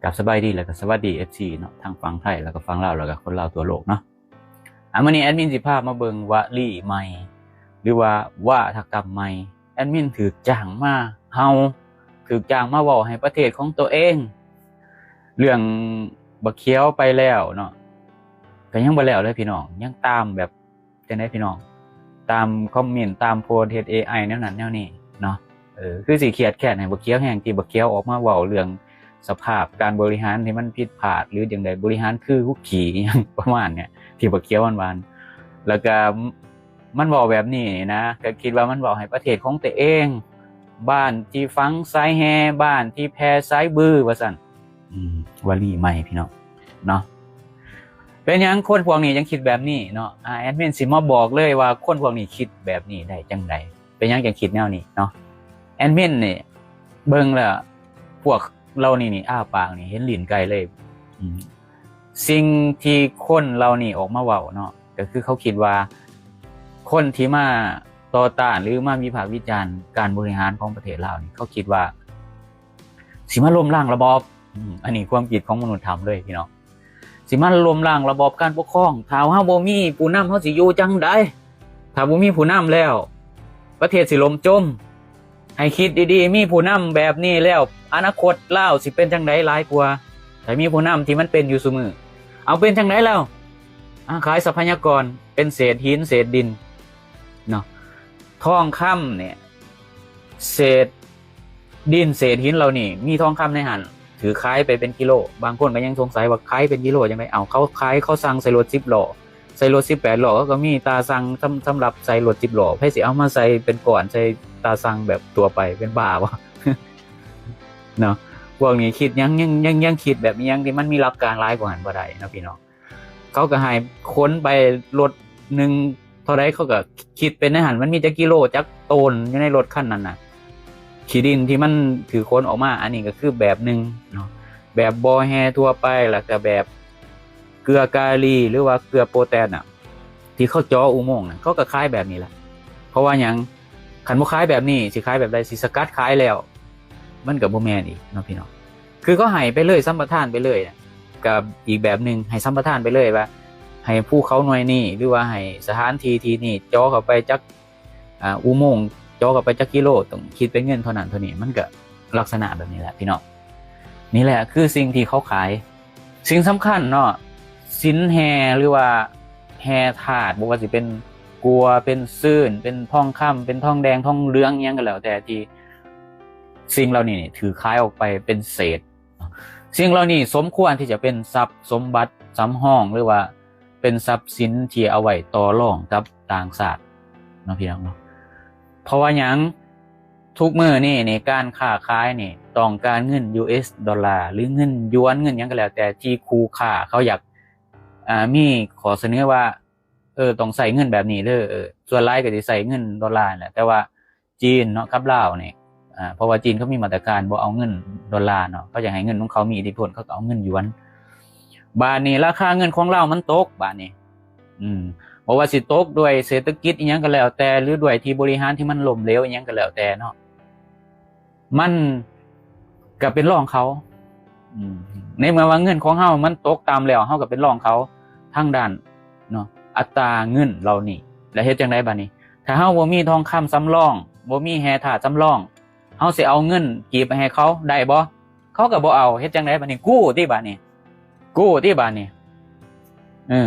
ກັບສະບາຍດີ ແລ້ວກໍສະຫວັດດີ ເອັຟຊີ ເນາະ ທັງຝັ່ງໄທ ແລ້ວກໍຝັ່ງລາວ ແລ້ວກໍຄົນລາວທົ່ວໂລກເນາະ. ອາ ມື້ນີ້ແອດມິນຊິພາມາເບິ່ງວະລີໃໝ່ ຫຼືວ່າວາທະກຳໃໝ່. ແອດມິນຖືກຈ້າງມາເຮົາ ຖືກຈ້າງມາເວົ້າໃຫ້ປະເທດຂອງຕົວເອງ. ເລື່ອງບັກຂຽວໄປແລ້ວເນາະ ກໍຍັງບໍ່ແລ້ວເລີຍພີ່ນ້ອງ ຍັງຕາມແບບ ຈັ່ງໃດພີ່ນ້ອງ ຕາມຄອມເມັນ ຕາມໂພສເຮັດເອໄອແນວນັ້ນແນວນີ້ເນາະ. ເອີ ຄືຊິຄຽດແຄ້ນໃຫ້ບັກຂຽວແຮງ ທີ່ບັກຂຽວອອກມາເວົ້າເລື່ອງສະພາບການບໍລິຫານທີ່ມັນຜິດພາດ ຫຼືຈັ່ງໃດ ບໍລິຫານຄືຮຸກຂີ້ ອີ່ຫຍັງປະມານເນີ້ຍ ທີ່ບັກຂຽວມັນວ່າ. ແລ້ວກະມັນເວົ້າແບບນີ້ນີ້ນະ ກະຄິດວ່າມັນເວົ້າໃຫ້ປະເທດຂອງຕົວເອງ ບ້ານທີ່ຝັງສາຍແຮ່ ບ້ານທີ່ແຜ່ສາຍບື ວ່າຊັ້ນ. ອືມ ວະລີໃໝ່ພີ່ນ້ອງເນາະ. ເປັນຫຍັງຄົນພວກນີ້ຈັ່ງຄິດແບບນີ້ເນາະ? ອາ ແອດມິນຊິມາບອກເລີຍວ່າຄົນພວກນີ້ຄິດແບບນີ້ໄດ້ຈັ່ງໃດ? ເປັນຫຍັງຈັ່ງຄິດແນວນີ້ເນາະ? ແອດມິນນີ້ເບິ່ງແລ້ວ ພວກເຫຼົ່ານີ້ນີ້ອ້າປາກນີ້ເຫັນລີ້ນໄກ່ເລີຍ. ອືມ ສິ່ງທີ່ຄົນເຫຼົ່ານີ້ອອກມາເວົ້າເນາະ ກໍຄືເຂົາຄິດວ່າ ຄົນທີ່ມາຕໍ່ຕ້ານ ຫຼືມາວິພາກວິຈານການບໍລິຫານຂອງປະເທດລາວນີ້ ເຂົາຄິດວ່າ ຊິມາລົ້ມລ້າງລະບອບ. ອືມ ອັນນີ້ຄວາມຄິດຂອງມະນຸດທຳເລີຍພີ່ນ້ອງ ຊິມາລົ້ມລ້າງລະບອບການປົກຄອງ. ຖ້າເຮົາບໍ່ມີຜູ້ນຳ ເຮົາຊິຢູ່ຈັ່ງໃດ? ຖ້າບໍ່ມີຜູ້ນຳແລ້ວ ປະເທດຊິລົ້ມຈົມ. ໃຫ້ຄິດດີໆ ມີຜູ້ນຳແບບນີ້ແລ້ວ ອະນາຄົດລາວຊິເປັນຈັ່ງໃດຫຼາຍກວ່າ ຖ້າມີຜູ້ນຳທີ່ມັນເປັນຢູ່ຊຸມື້. ເອົາ ເປັນຈັ່ງໃດແລ້ວ? ອາ ຂາຍຊັບພະຍາກອນ ເປັນເສດຫີນເສດດິນເນາະ. ທອງຄຳນີ້ ເສດ ດິນເສດຫີນເຫຼົ່ານີ້ ມີທອງຄຳໃນຫັ້ນ ຖືກຂາຍໄປເປັນກິໂລ. ບາງຄົນກໍຍັງສົງໄສວ່າຂາຍເປັນກິໂລຈັ່ງໃດ? ເອົາ ເຂົາຂາຍ ເຂົາສັ່ງໃສ່ລົດສິບລໍ້ ໃສ່ລົດສິບແປດລໍ້ ເຂົາກໍມີຕາຊັ່ງ ສຳ ສຳລັບໃສ່ລົດສິບລໍ້. ໃຜຊິເອົາມາໃສ່ເປັນກ້ອນ ໃສ່ຕາຊັ່ງແບບທົ່ວໄປ ເປັນບ້າບໍ່ ເນາະ? ພວກນີ້ຄິດຫຍັງ ຍັງ ຍັງ ຍັງຄິດແບບອີ່ຫຍັງທີ່ມັນມີຫຼັກການຫຼາຍກວ່າຫັ້ນບໍ່ໄດ້ເນາະພີ່ນ້ອງ. ເຂົາກໍໃຫ້ຂົນໄປລົດໜຶ່ງເທົ່າໃດ ເຂົາກໍຄິດເປັນໃນຫັ້ນ ມັນມີຈັກກິໂລ ຈັກໂຕນຢູ່ໃນລົດຄັນນັ້ນນະ. ຂີ້ດິນທີ່ມັນຖືກຂົນອອກມາ ອັນນີ້ກໍຄືແບບໜຶ່ງເນາະ ແບບບໍ່ແຮ່ທົ່ວໄປ ແລ້ວກໍແບບເກືອກາລີ ຫຼືວ່າເກືອໂປແຕດນະ ທີ່ເຂົາເຈາະອຸໂມງນະ ເຂົາກໍຂາຍແບບນີ້ແຫຼະ. ເພາະວ່າຫຍັງ? ຄັນບໍ່ຂາຍແບບນີ້ ຊິຂາຍແບບໃດ? ຊິສະກັດຂາຍແລ້ວ ມັນກໍບໍ່ແມ່ນອີກເນາະພີ່ນ້ອງ. ຄືເຂົາໃຫ້ໄປເລີຍ ສຳປະທານໄປເລີຍນະ ກໍອີກແບບໜຶ່ງ ໃຫ້ສຳປະທານໄປເລີຍວ່າ ໃຫ້ພູເຂົາໜ່ວຍນີ້ ຫຼືວ່າໃຫ້ສະຖານທີ່ທີ່ນີ້ເຈາະເຂົ້າໄປຈັກ ອາ ອຸໂມງ ເຈາະເຂົ້າໄປຈັກກິໂລ ຕ້ອງຄິດເປັນເງິນເທົ່ານັ້ນເທົ່ານີ້. ມັນກໍລັກສະນະແບບນີ້ແຫຼະພີ່ນ້ອງ. ນີ້ແຫຼະຄືສິ່ງທີ່ເຂົາຂາຍ. ສິ່ງສຳຄັນເນາະ ສິນແຮ່ ຫຼືວ່າແຮ່ທາດ ບໍ່ວ່າຊິເປັນກົວ ເປັນຊືນ ເປັນທອງຄຳ ເປັນທອງແດງ ທອງເຫຼືອງ ອີ່ຫຍັງກໍແລ້ວແຕ່ ທີ່ສິ່ງເຫຼົ່ານີ້ນີ້ຖືກຂາຍອອກໄປເປັນເສດ. ສິ່ງເຫຼົ່ານີ້ສົມຄວນທີ່ຈະເປັນຊັບສົມບັດສຳຮອງ ຫຼືວ່າເປັນຊັບສິນທີ່ເອົາໄວ້ຕໍ່ລອງກັບຕ່າງຊາດເນາະ ພີ່ນ້ອງເນາະ. ເພາະວ່າຫຍັງ? ທຸກມື້ນີ້ນີ້ ການຄ້າຂາຍນີ້ຕ້ອງການເງິນ ຢູເອສ ດອນລາ ຫຼືເງິນຢວນ ເງິນຫຍັງກໍແລ້ວແຕ່ ທີ່ຄູ່ຄ້າເຂົາຢາກ ອາ ມີຂໍ້ສະເໜີວ່າ ເອີ ຕ້ອງໃຊ້ເງິນແບບນີ້ເດີ. ເອີ ສ່ວນຫຼາຍກໍຊິໃຊ້ເງິນດອນລາແຫຼະ ແຕ່ວ່າຈີນເນາະ ກັບລາວນີ້ ອາ ເພາະວ່າຈີນເຂົາມີມາດຕະການບໍ່ເອົາເງິນດອນລາເນາະ ເຂົາຢາກໃຫ້ເງິນຂອງເຂົາມີອິດທິພົນ ເຂົາກໍເອົາເງິນຢວນ. ບາດນີ້ລາຄາເງິນຂອງລາວມັນຕົກ ບາດນີ້ ອືມ ບໍ່ວ່າຊິຕົກດ້ວຍເສດຖະກິດອີ່ຫຍັງກໍແລ້ວແຕ່ ຫຼືດ້ວຍທີ່ບໍລິຫານທີ່ມັນລົ້ມເຫຼວອີ່ຫຍັງກໍແລ້ວແຕ່ເນາະ ມັນກໍເປັນຮອງເຂົາ. ອືມ ໃນເມື່ອວ່າເງິນຂອງເຮົາມັນຕົກຕ່ຳແລ້ວ ເຮົາກໍເປັນຮອງເຂົາທາງດ້ານເນາະ ອັດຕາເງິນເຫຼົ່ານີ້. ແລ້ວເຮັດຈັ່ງໃດບາດນີ້? ຖ້າເຮົາບໍ່ມີທອງຄຳສຳລອງ ບໍ່ມີແຮ່ທາດສຳລອງ ເຮົາຊິເອົາເງິນກີບໄປໃຫ້ເຂົາໄດ້ບໍ່? ເຂົາກໍບໍ່ເອົາ. ເຮັດຈັ່ງໃດບາດນີ້? ກູ້ຕິບາດນີ້ ກູ້ຕິບາດນີ້ ເອີ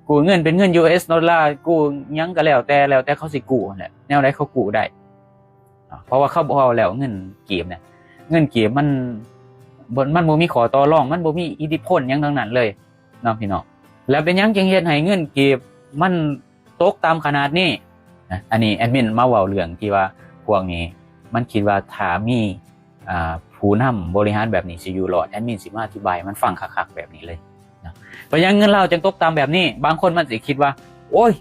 ກູ້ເງິນເປັນເງິນ ຢູເອສ ດອນລາ ກູ້ຫຍັງກໍແລ້ວແຕ່ ແລ້ວແຕ່ເຂົາຊິກູ້ຫັ້ນແຫຼະ ແນວໃດເຂົາກູ້ໄດ້ ເພາະວ່າເຂົາບໍ່ເອົາແລ້ວ ເງິນກີບນະ ເງິນກີບມັນ ມັນບໍ່ມີຂໍ້ຕໍ່ລອງ ມັນບໍ່ມີອິດທິພົນຫຍັງທັງນັ້ນເລີຍເນາະ ພີ່ນ້ອງ. ແລ້ວເປັນຫຍັງຈຶ່ງເຮັດໃຫ້ເງິນກີບມັນຕົກຕ່ຳຂະໜາດນີ້? ນະ ອັນນີ້ແອດມິນມາເວົ້າເລື່ອງທີ່ວ່າພວກນີ້ມັນຄິດວ່າຖ້າມີ ອາ ຜູ້ນຳບໍລິຫານແບບນີ້ຊິຢູ່ລອດ. ແອດມິນຊິມາອະທິບາຍໃຫ້ມັນຟັງຄັກໆແບບນີ້ເລີຍນະ. ເປັນຫຍັງເງິນລາວຈຶ່ງຕົກຕ່ຳແບບນີ້? ບາງຄົນມັນຊິຄິດວ່າ ໂອ້ຍ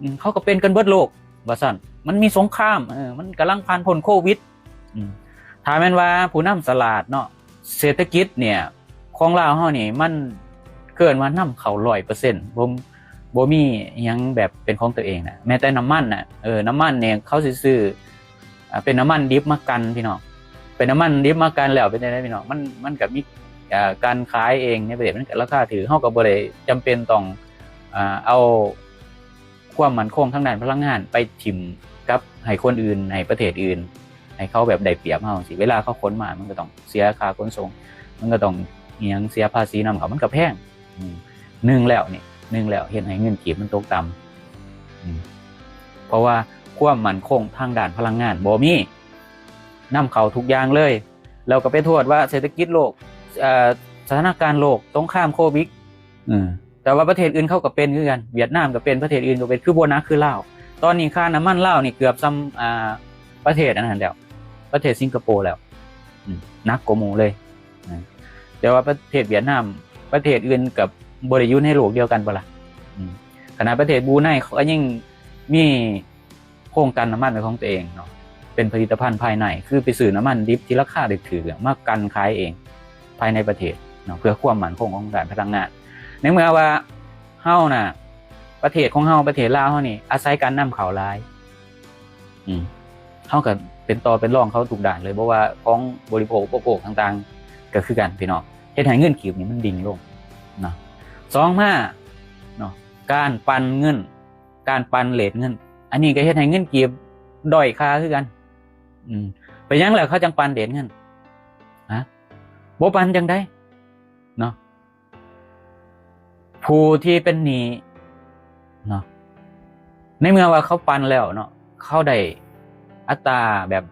ອືມ ເຂົາກໍເປັນກັນເບິດໂລກວ່າຊັ້ນ ມັນມີສົງຄາມ ເອີ ມັນກຳລັງຜ່ານພົ້ນໂຄວິດ. ອືມ ຖ້າແມ່ນວ່າຜູ້ນຳສະຫຼາດເນາະ ເສດຖະກິດເນີ້ຍຂອງລາວເຮົານີ້ ມັນເອີ້ນວ່ານຳເຂົ້າຮ້ອຍເປີເຊັນ ບໍ່ ບໍ່ມີຫຍັງແບບເປັນຂອງຕົວເອງນະ. ແມ້ແຕ່ນ້ຳມັນນະ ເອີ ນ້ຳມັນນີ້ເຂົາຊິຊື້ ອາ ເປັນນ້ຳມັນດິບມາກັ່ນ ພີ່ນ້ອງ ເປັນນ້ຳມັນດິບມາກັ່ນແລ້ວເປັນຈັ່ງໃດ ພີ່ນ້ອງ? ມັນ ມັນກໍມີ ເອີ່ ການຂາຍເອງໃນປະເທດມັນກໍລາຄາຖືກ ເຮົາກໍບໍ່ໄດ້ຈຳເປັນຕ້ອງ ເອີ່ ເອົາຄວາມໝັ້ນຄົງທາງດ້ານພະລັງງານໄປຖິ້ມກັບໃຫ້ຄົນອື່ນ ໃຫ້ປະເທດອື່ນ ໃຫ້ເຂົາແບບໄດ້ປຽບເຮົາຈັ່ງຊີ້. ເວລາເຂົາຂົນມາ ມັນກໍຕ້ອງເສຍຄ່າຂົນສົ່ງ ມັນກໍຕ້ອງອີ່ຫຍັງ ເສຍພາສີນຳເຂົາ ມັນກໍແພງ. ອືມ ໜຶ່ງແລ້ວນີ້ ໜຶ່ງແລ້ວເຮັດໃຫ້ເງິນກີບມັນຕົກຕ່ຳ ອືມ ເພາະວ່າຄວາມໝັ້ນຄົງທາງດ້ານພະລັງງານບໍ່ມີ ນຳເຂົ້າທຸກຢ່າງເລີຍ ແລ້ວກໍໄປໂທດວ່າເສດຖະກິດໂລກ ເອີ່ ສະຖານະການໂລກ ສົງຄາມໂຄວິດ ເອີ ແຕ່ວ່າປະເທດອື່ນເຂົາກໍເປັນຄືກັນ ຫວຽດນາມກໍເປັນ ປະເທດອື່ນກໍເປັນ ຄືບໍ່ໜັກຄືລາວ. ຕອນນີ້ຄ່ານ້ຳມັນລາວນີ້ເກືອບສ່ຳ ອ່າ ປະເທດອັນນັ້ນແລ້ວ ປະເທດສິງກະໂປແລ້ວ ອືມ ໜັກກວ່າໝູ່ເລີຍ. ແຕ່ວ່າປະເທດຫວຽດນາມ ປະເທດອື່ນກໍບໍ່ໄດ້ຢູ່ໃນໂລກດຽວກັນບໍ່ລະ? ອືມ ຂະໜາດປະເທດບຣູໄນເຂົາກໍຍັງມີໂຮງກັ່ນນ້ຳມັນເປັນຂອງຕົວເອງເນາະ ເປັນຜະລິດຕະພັນພາຍໃນ ຄືໄປຊື້ນ້ຳມັນດິບທີ່ລາຄາຖືກໆ ມາກັ່ນຂາຍເອງພາຍໃນປະເທດເນາະ ເພື່ອຄວາມໝັ້ນຄົງຂອງດ້ານພະລັງງານ. ໃນເມື່ອວ່າເຮົານະ ປະເທດຂອງເຮົາ ປະເທດລາວເຮົານີ້ອາໄສການນຳເຂົ້າຫຼາຍ ອືມ ເຮົາກໍເປັນຕໍ່ເປັນລອງເຂົາທຸກດ້ານເລີຍ ບໍ່ວ່າຂອງບໍລິໂພກ ອຸປະໂພກຕ່າງໆ ກໍຄືກັນພີ່ນ້ອງ ເຮັດໃຫ້ເງິນກີບນີ້ມັນດິ່ງລົງເນາະ. ສອງມາເນາະ ການປັ່ນເງິນ ການປັ່ນເຣດເງິນ ອັນນີ້ກໍເຮັດໃຫ້ເງິນກີບດ້ອຍຄ່າຄືກັນ. ອືມ ເປັນຫຍັງລະເຂົາຈັ່ງປັ່ນເຣດເງິນ? ຮະ ບໍ່ປັ່ນຈັ່ງໃດເນາະ? ຜູ້ທີ່ເປັນໜີ້ເນາະ ໃນເມື່ອວ່າເຂົາປັ່ນແລ້ວເນາະ ເຂົາໄດ້ອັດຕາແບບ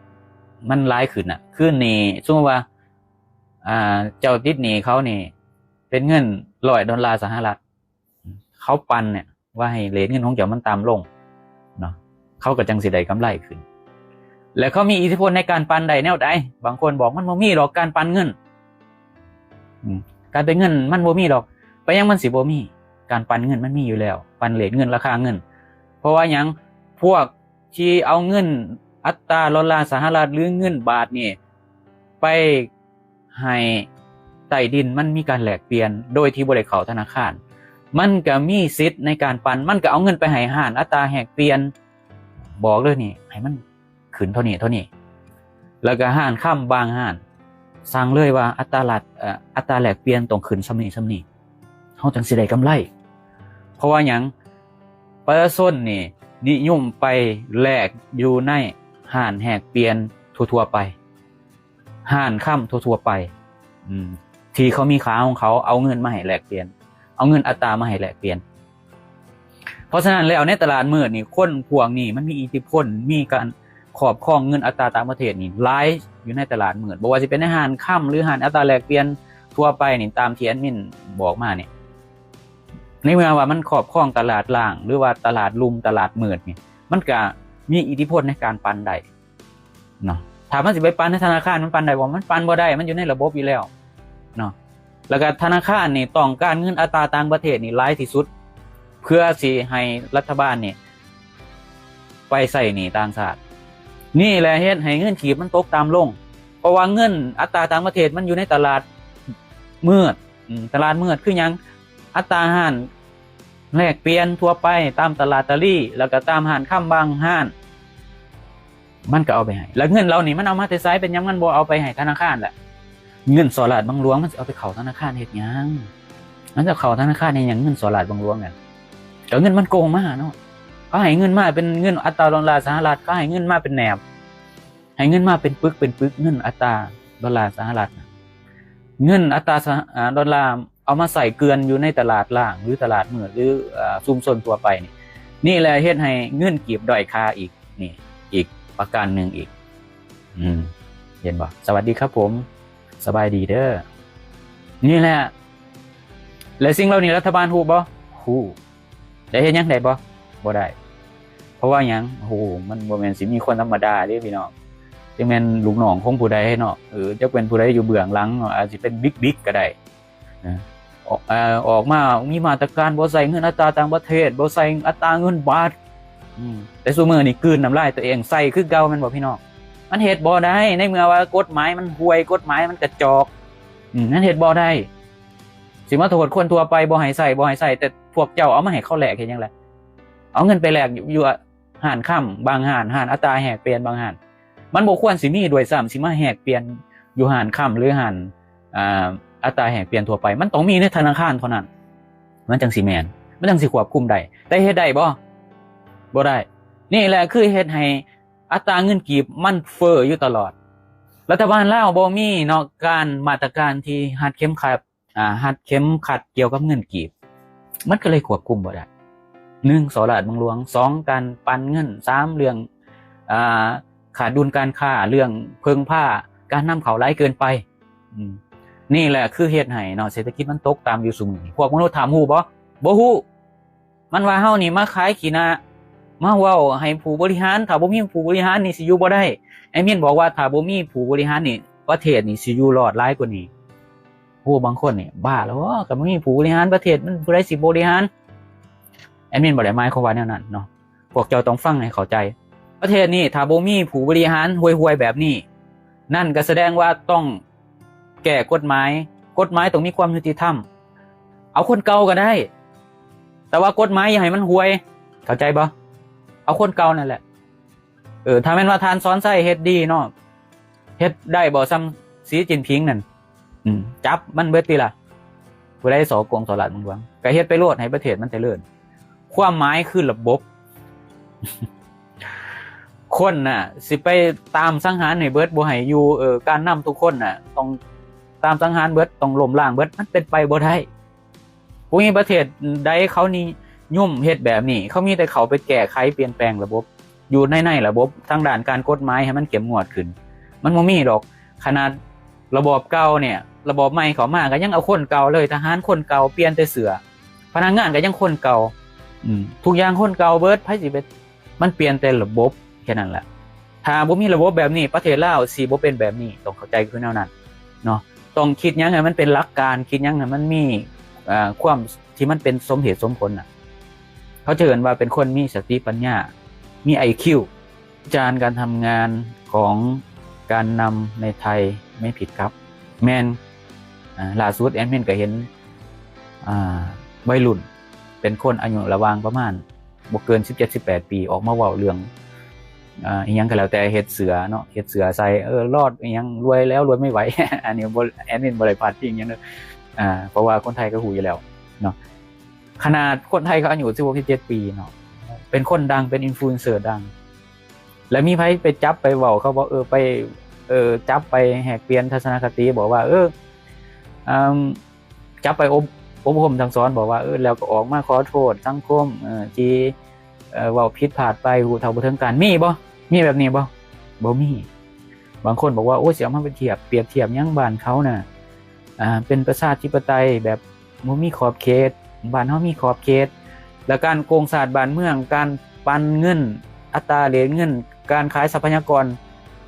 ມັນຫຼາຍຂຶ້ນນະ ຄືໜີ້ ສົມມຸດວ່າ ອ່າ ເຈົ້າຕິດໜີ້ເຂົານີ້ເປັນເງິນຮ້ອຍໂດລາສະຫະລັດ ເຂົາປັ່ນເນຍ ວ່າໃຫ້ເຣດເງິນຂອງເຈົ້າມັນຕ່ຳລົງເນາະ ເຂົາກໍຈັ່ງຊິໄດ້ກຳໄລຂຶ້ນ. ແລ້ວເຂົາມີອິດທິພົນໃນການປັ່ນໄດ້ແນວໃດ? ບາງຄົນບອກ ມັນບໍ່ມີດອກການປັ່ນເງິນ ອືມ ການເປັນເງິນມັນບໍ່ມີດອກ. ໄປຫຍັງມັນຊິບໍ່ມີ? ການປັ່ນເງິນມັນມີຢູ່ແລ້ວ ປັ່ນເຣດເງິນ ລາຄາເງິນ. ເພາະວ່າຫຍັງ? ພວກທີ່ເອົາເງິນອັດຕາໂດລາສະຫະລັດ ຫຼື ເງິນບາດນີ້ ໄປໃຫ້ໃຕ້ດິນ ມັນມີການແລກປ່ຽນໂດຍທີ່ບໍ່ໄດ້ເຂົ້າທະນາຄານ ມັນກໍມີສິດໃນການປັ່ນ ມັນກໍເອົາເງິນໄປໃຫ້ຮ້ານອັດຕາແລກປ່ຽນ ບອກເລີຍນີ້ ໃຫ້ມັນຂຶ້ນເທົ່ານີ້ເທົ່ານີ້ ແລ້ວກໍຮ້ານຄຳບາງຮ້ານສັ່ງເລີຍວ່າອັດຕາລັດ ເອີ່ ອັດຕາແລກປ່ຽນຕ້ອງຂຶ້ນສ່ຳນີ້ສ່ຳນີ້ ເຮົາຈັ່ງຊິໄດ້ກຳໄລ. ເພາະວ່າຫຍັງ? ປະຊາຊົນນີ້ນິຍົມໄປແລກຢູ່ໃນຮ້ານແລກປ່ຽນທົ່ວໆໄປ ຮ້ານຄຳທົ່ວໆໄປ ອືມ ທີ່ເຂົາມີຂາຂອງເຂົາ ເອົາເງິນມາໃຫ້ແລກປ່ຽນ ເອົາເງິນອັດຕາມາໃຫ້ແລກປ່ຽນ. ເພາະສະນັ້ນແລ້ວ ໃນຕະຫຼາດມືດນີ້ ຄົນພວກນີ້ມັນມີອິດທິພົນ ມີການຄອບຄອງເງິນອັດຕາຕ່າງປະເທດນີ້ຫຼາຍຢູ່ໃນຕະຫຼາດມືດ ບໍ່ວ່າຊິເປັນໃນຮ້ານຄຳ ຫຼື ຮ້ານອັດຕາແລກປ່ຽນທົ່ວໄປນີ້ ຕາມທີ່ແອດມິນບອກມານີ້ ໃນເມື່ອວ່າມັນຄອບຄອງຕະຫຼາດລ່າງ ຫຼືວ່າຕະຫຼາດລຸ່ມ ຕະຫຼາດມືດນີ້ ມັນກະມີອິດທິພົນໃນການປັ່ນໄດ້ເນາະ. ຖ້າມັນຊິໄປປັ່ນໃນທະນາຄານ ມັນປັ່ນໄດ້ບໍ່? ມັນປັ່ນບໍ່ໄດ້ ມັນຢູ່ໃນລະບົບຢູ່ແລ້ວເນາະ. ແລ້ວກະທະນາຄານນີ້ຕ້ອງການເງິນອັດຕາຕ່າງປະເທດນີ້ຫຼາຍທີ່ສຸດ ເພື່ອຊິໃຫ້ລັດຖະບານນີ້ໄປໃຊ້ໜີ້ຕ່າງຊາດ. ນີ້ແຫຼະເຮັດໃຫ້ເງິນກີບມັນຕົກຕ່ຳລົງ ເພາະວ່າເງິນອັດຕາຕ່າງປະເທດມັນຢູ່ໃນຕະຫຼາດມືດ ອືມ ຕະຫຼາດມືດຄືຫຍັງ? ອັດຕາຮ້ານແລກປ່ຽນທົ່ວໄປ ຕາມຕະຫຼາດຕະລີ ແລ້ວກໍຕາມຮ້ານຄຳບາງຮ້ານ ມັນກໍເອົາໄປໃຫ້. ແລ້ວເງິນເຫຼົ່ານີ້ມັນເອົາມາແຕ່ໃສ? ເປັນຫຍັງມັນບໍ່ເອົາໄປໃຫ້ທະນາຄານລະ? ເງິນສໍ້ລາດບັງຫຼວງ ມັນຊິເອົາໄປເຂົ້າທະນາຄານເຮັດຫຍັງ? ມັນຈະເຂົ້າທະນາຄານເຮັດຫຍັງ ເງິນສໍ້ລາດບັງຫຼວງນັ້ນ? ກໍເງິນມັນໂກງມາເນາະ. ເຂົາໃຫ້ເງິນມາເປັນເງິນອັດຕາໂດລາສະຫະລັດ ເຂົາໃຫ້ເງິນມາເປັນແໜບ ໃຫ້ເງິນມາເປັນປຶກເປັນປຶກ ເງິນອັດຕາໂດລາສະຫະລັດນະ ເງິນອັດຕາສະ ອາ ໂດລາເອົາມາໃຊ້ເກືອນຢູ່ໃນຕະຫຼາດລ່າງ ຫຼື ຕະຫຼາດມືດ ຫຼື ອາ ຊຸມຊົນທົ່ວໄປນີ້ ນີ້ແຫຼະເຮັດໃຫ້ເງິນກີບດ້ອຍຄ່າອີກ ນີ້ອີກປະການໜຶ່ງອີກ ອືມ ເຫັນບໍ່? ສະຫວັດດີຄັບຜົມ ສະບາຍດີເດີ ນີ້ແຫຼະ. ແລະ ສິ່ງເຫຼົ່ານີ້ລັດຖະບານຮູ້ບໍ່? ຮູ້. ໄດ້ເຮັດຫຍັງໄດ້ບໍ່? ບໍ່ໄດ້. ເພາະວ່າຫຍັງ? ໂອ້ໂຫ ມັນບໍ່ແມ່ນຊິມີຄົນທຳມະດາເດ້ພີ່ນ້ອງ ຈັກແມ່ນລູກນ້ອງຂອງຜູ້ໃດເນາະ ເອີ ຈັກແມ່ນຜູ້ໃດຢູ່ເບື້ອງຫຼັງເນາະ ອາດຊິເປັນບິກໆກໍໄດ້ນະ ອອກ ເອີ ອອກມາມີມາດຕະການບໍ່ໃຊ້ເງິນອັດຕາຕ່າງປະເທດ ບໍ່ໃຊ້ອັດຕາເງິນບາດ ອືມ ແຕ່ຊຸມື້ນີ້ກືນນ້ຳລາຍຕົວເອງໃສ່ຄືເກົ່າແມ່ນບໍ່ພີ່ນ້ອງ? ມັນເຮັດບໍ່ໄດ້ ໃນເມື່ອວ່າກົດໝາຍມັນຫ່ວຍ ກົດໝາຍມັນກະຈອກ ອືມ ມັນເຮັດບໍ່ໄດ້. ຊິມາໂທດຄົນທົ່ວໄປບໍ່ໃຫ້ໃຊ້ ບໍ່ໃຫ້ໃຊ້ ແຕ່ພວກເຈົ້າເອົາມາໃຫ້ເຂົາແລກເຮັດຫຍັງລະ? ເອົາເງິນໄປແລກຢູ່ ຢູ່ຮ້ານຄຳບາງຮ້ານ ຮ້ານອັດຕາແລກປ່ຽນບາງຮ້ານ ມັນບໍ່ຄວນຊິມີດ້ວຍຊ້ຳ ຊິມາແລກປ່ຽນຢູ່ຮ້ານຄຳ ຫຼື ຮ້ານ ອ່າ ອັດຕາແລກປ່ຽນທົ່ວໄປ ມັນຕ້ອງມີໃນທະນາຄານເທົ່ານັ້ນ ມັນຈັ່ງຊິແມ່ນ ມັນຈັ່ງຊິຄວບຄຸມໄດ້. ແຕ່ເຮັດໄດ້ບໍ່? ບໍ່ໄດ້. ນີ້ແຫຼະຄືເຮັດໃຫ້ອັດຕາເງິນກີບມັນເຟີ້ຢູ່ຕະຫຼອດ. ລັດຖະບານລາວບໍ່ມີເນາະ ການ ມາດຕະການທີ່ຮັດເຂັມຂັດ ອ່າ ຮັດເຂັມຂັດກ່ຽວກັບເງິນກີບ ມັນກໍເລີຍຄວບຄຸມບໍ່ໄດ້. ໜຶ່ງ ສໍ້ລາດບັງຫຼວງ, ສອງ ການປັ່ນເງິນ, ສາມ ເລື່ອງ ອ່າ ຂາດດຸນການຄ້າ, ເລື່ອງເພິ່ງພາການນຳເຂົ້າຫຼາຍເກີນໄປ. ອືມ ນີ້ແຫຼະຄືເຮັດໃຫ້ເນາະ ເສດຖະກິດມັນຕົກຕ່ຳຢູ່ຊຸມື້ນີ້. ພວກມະນຸດຖ້ຳຮູ້ບໍ່? ບໍ່ຮູ້. ມັນວ່າເຮົານີ້ມາຂາຍຂີ້ໜ້າ ມາເວົ້າໃຫ້ຜູ້ບໍລິຫານ, ຖ້າບໍ່ມີຜູ້ບໍລິຫານນີ້ຊິຢູ່ບໍ່ໄດ້. ແອດມິນບອກວ່າຖ້າບໍ່ມີຜູ້ບໍລິຫານນີ້ ປະເທດນີ້ຊິຢູ່ລອດຫຼາຍກວ່ານີ້. ໂອ້ ບາງຄົນນີ້ບ້າແລ້ວ ກໍບໍ່ມີຜູ້ບໍລິຫານປະເທດ ມັນຜູ້ໃດຊິບໍລິຫານ? ແອດມິນບໍ່ໄດ້ໝາຍຄວາມວ່າແນວນັ້ນເນາະ. ພວກເຈົ້າຕ້ອງຟັງໃຫ້ເຂົ້າໃຈ. ປະເທດນີ້ຖ້າບໍ່ມີຜູ້ບໍລິຫານຫ່ວຍໆແບບນີ້ ນັ້ນກໍສະແດງວ່າຕ້ອງແກ້ກົດໝາຍ. ກົດໝາຍຕ້ອງມີຄວາມຍຸຕິທຳ. ເອົາຄົນເກົ່າກໍໄດ້ ແຕ່ວ່າກົດໝາຍຢ່າໃຫ້ມັນຫ່ວຍ. ເຂົ້າໃຈບໍ່? ເອົາຄົນເກົ່ານັ້ນແຫຼະ. ເອີ ຖ້າແມ່ນວ່າທ່ານສອນໄຊເຮັດດີເນາະ ເຮັດໄດ້ບໍ່ສ່ຳສີຈິ້ນຜິງນັ້ນ? ອືມ ຈັບມັນເບິດຕິລະ. ຜູ້ໃດສໍ້ໂກງສໍ້ລາດບັງຫຼວງ ກໍເຮັດໄປໂລດ ໃຫ້ປະເທດມັນຈະເລີນ. ຄວາມໝາຍຄືລະບົບ. ຄົນນະຊິໄປຕາມສັງຫານໃຫ້ເບິດ ບໍ່ໃຫ້ຢູ່. ເອີ ການນຳທຸກຄົນນະຕ້ອງຕາມສັງຫານເບິດ ຕ້ອງລົ້ມລ້າງເບິດ ມັນເປັນໄປບໍ່ໄດ້. ບໍ່ມີປະເທດໃດເຂົານິຍົມເຮັດແບບນີ້. ເຂົາມີແຕ່ເຂົ້າໄປແກ້ໄຂປ່ຽນແປງລະບົບ ຢູ່ໃນ ໃນລະບົບທາງດ້ານການກົດໝາຍໃຫ້ມັນເຂັ້ມງວດຂຶ້ນ. ມັນບໍ່ມີດອກ. ຂະໜາດລະບອບເກົ່ານີ້ ລະບອບໃໝ່ເຂົ້າມາກໍຍັງເອົາຄົນເກົ່າເລີຍ. ທະຫານຄົນເກົ່າ ປ່ຽນແຕ່ເສື້ອ. ພະນັກງານກໍຍັງຄົນເກົ່າ. ອືມ ທຸກຢ່າງຄົນເກົ່າເບິດ. ໃຜຊິໄປ ມັນປ່ຽນແຕ່ລະບົບແຄ່ນັ້ນແຫຼະ. ຖ້າບໍ່ມີລະບົບແບບນີ້ ປະເທດລາວຊິບໍ່ເປັນແບບນີ້. ຕ້ອງເຂົ້າໃຈຄືແນວນັ້ນເນາະ. ຕ້ອງຄິດຫຍັງໃຫ້ມັນເປັນຫຼັກການ, ຄິດຫຍັງໃຫ້ມັນມີ ເອີ ຄວາມທີ່ມັນເປັນສົມເຫດສົມຜົນນະ. ເຂົາຈະເອີ້ນວ່າເປັນຄົນມີສະຕິປັນຍາ, ມີໄອຄິວ. ຈານການທຳງານຂອງການນຳໃນໄທໄມ່ຜິດກັບ ແມ່ນ ອ່າ ລ່າສຸດແອດມິນກໍເຫັນ ອ່າ ໄວລຸ້ນເປັນຄົນອາຍຸລະຫວ່າງປະມານບໍ່ເກີນສິບເຈັດ ສິບແປດປີ ອອກມາເວົ້າເລື່ອງ ອ່າ ອີ່ຫຍັງກໍແລ້ວແຕ່ ເຮັດເສື້ອເນາະ ເຮັດເສື້ອໃສ່ ເອີ ລອດອີ່ຫຍັງ ລວຍແລ້ວ ລວຍໄມ່ໄຫວ. ອັນນີ້ບໍ່ ແອດມິນບໍ່ໄດ້ພາດພິງຫຍັງເດີ້ ອ່າ ເພາະວ່າຄົນໄທກໍຮູ້ຢູ່ແລ້ວເນາະ. ຂະໜາດຄົນໄທເຂົາອາຍຸສິບຫົກ ສິບເຈັດປີເນາະ ເປັນຄົນດັງ ເປັນອິນຟລູເອັນເຊີດັງ ແລ້ວມີໃຜໄປຈັບໄປເວົ້າເຂົາບໍ່? ເອີ ໄປ ເອີ ຈັບໄປແລກປ່ຽນທັດສະນະຄະຕິ ບອກວ່າ ເອີ ອາ ຈັບໄປອົບ ອົບຮົມສັ່ງສອນ ບອກວ່າ ເອີ ແລ້ວກໍອອກມາຂໍໂທດສັງຄົມ ເອີ ທີ່ ເອີ ເວົ້າຜິດພາດໄປ ຮູ້ເທົ່າບໍ່ເຖິງການ. ມີບໍ່? ມີແບບນີ້ບໍ່? ບໍ່ມີ. ບາງຄົນບອກວ່າ ໂອ້ຍ ຊິເອົາມາໄປທຽບ ປຽບທຽບຫຍັງ ບ້ານເຂົານະ ອ່າ ເປັນປະຊາທິປະໄຕແບບ ບໍ່ມີຂອບເຂດ. ບ້ານເຮົາມີຂອບເຂດ ແລະ ການໂກງຊາດບ້ານເມືອງ ການປັນເງິນ ອັດຕາເລດເງິນ ການຂາຍຊັບພະຍາກອນ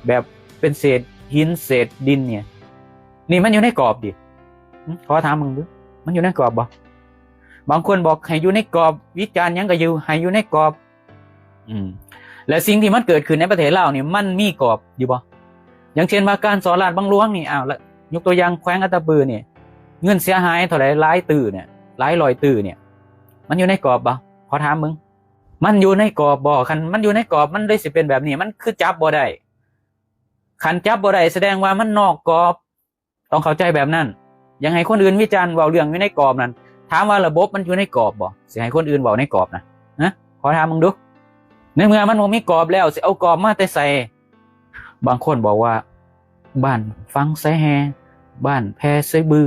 ແບບເປັນເສດຫີນເສດດິນນີ້ ນີ້ມັນຢູ່ໃນກອບຕິ? ຫຶ ຂໍຖາມເບິ່ງດູ ມັນຢູ່ໃນກອບບໍ່? ບາງຄົນບອກໃຫ້ຢູ່ໃນກອບ ວິຈານຫຍັງກໍຢູ່ ໃຫ້ຢູ່ໃນກອບ. ອືມ ແລະ ສິ່ງທີ່ມັນເກີດຂຶ້ນໃນປະເທດລາວນີ້ ມັນມີກອບຢູ່ບໍ່? ຢ່າງເຊັ່ນວ່າການສໍ້ລາດບັງຫຼວງນີ້ ອ້າວ ລະ ຍົກຕົວຢ່າງແຂວງອັດຕະປືນີ້ ເງິນເສຍຫາຍເທົ່າໃດ ຫຼາຍຕື້ນີ້ ຫຼາຍຮ້ອຍຕື້ນີ້ ມັນຢູ່ໃນກອບບໍ່? ຂໍຖາມເບິ່ງ ມັນຢູ່ໃນກອບບໍ່? ຄັນມັນຢູ່ໃນກອບ ມັນເລີຍຊິເປັນແບບນີ້ ມັນຄືຈັບບໍ່ໄດ້. ຄັນຈັບບໍ່ໄດ້ ສະແດງວ່າມັນນອກກອບ. ຕ້ອງເຂົ້າໃຈແບບນັ້ນ. ຢາກໃຫ້ຄົນອື່ນວິຈານເວົ້າເລື່ອງຢູ່ໃນກອບນັ້ນ ຖາມວ່າລະບົບມັນຢູ່ໃນກອບບໍ່? ຊິໃຫ້ຄົນອື່ນເວົ້າໃນກອບນະ ຮະ? ຂໍຖາມເບິ່ງດູ. ໃນເມື່ອມັນບໍ່ມີກອບແລ້ວ ຊິເອົາກອບມາແຕ່ໃສ? ບາງຄົນບອກວ່າ ບ້ານຝັ່ງໄຊແຮ່ ບ້ານແພໄຊບື.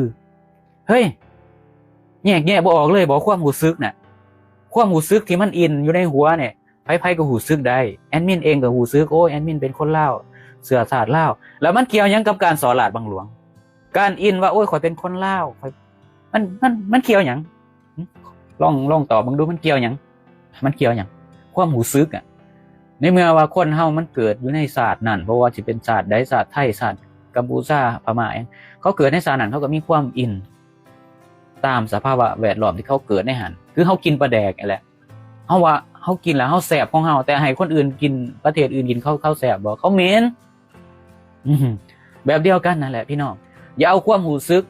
ເຮີ້ຍ ແຍກແຍະບໍ່ອອກເລີຍບໍ່ ຄວາມຮູ້ສຶກນະ? ຄວາມຮູ້ສຶກທີ່ມັນອິນຢູ່ໃນຫົວນີ້ ໃຜໆກໍຮູ້ສຶກໄດ້. ແອດມິນເອງກໍຮູ້ສຶກ ໂອ້ຍ ແອດມິນເປັນຄົນລາວ ເຊື້ອຊາດລາວ ແລ້ວມັນກ່ຽວຫຍັງກັບການສໍ້ລາດບັງຫຼວງ? ການອິນວ່າ ໂອ້ຍ ຂ້ອຍເປັນຄົນລາວ ຂ້ອຍ ມັນ ມັນ ມັນກ່ຽວຫຍັງ? ຫຶ ລອງ ລອງຕອບເບິ່ງດູ ມັນກ່ຽວຫຍັງ? ມັນກ່ຽວຫຍັງ? ຄວາມຮູ້ສຶກອະ ໃນເມື່ອວ່າຄົນເຮົາມັນເກີດຢູ່ໃນຊາດນັ້ນ ບໍ່ວ່າຊິເປັນຊາດໃດ ຊາດໄທ ຊາດກຳປູຊາ ພະມ້າ ຫຍັງ ເຂົາເກີດໃນຊາດນັ້ນ ເຂົາກໍມີຄວາມອິນຕາມສະພາວະແວດລ້ອມທີ່ເຂົາເກີດໃນຫັ້ນ. ຄືເຮົາກິນປາແດກນີ້ແຫຼະ ເຮົາວ່າເຮົາກິນແລ້ວເຮົາແຊບຂອງເຮົາ ແຕ່ໃຫ້ຄົນອື່ນກິນ ປະເທດອື່ນກິນ ເຂົາ ເຂົາແຊບບໍ່? ເຂົາເໝັນ. ອືມ ແບບດຽວກັນນັ້ນແຫຼະພີ່ນ້ອງ ຢ່າເອົາຄວາມຮູ້ສຶກ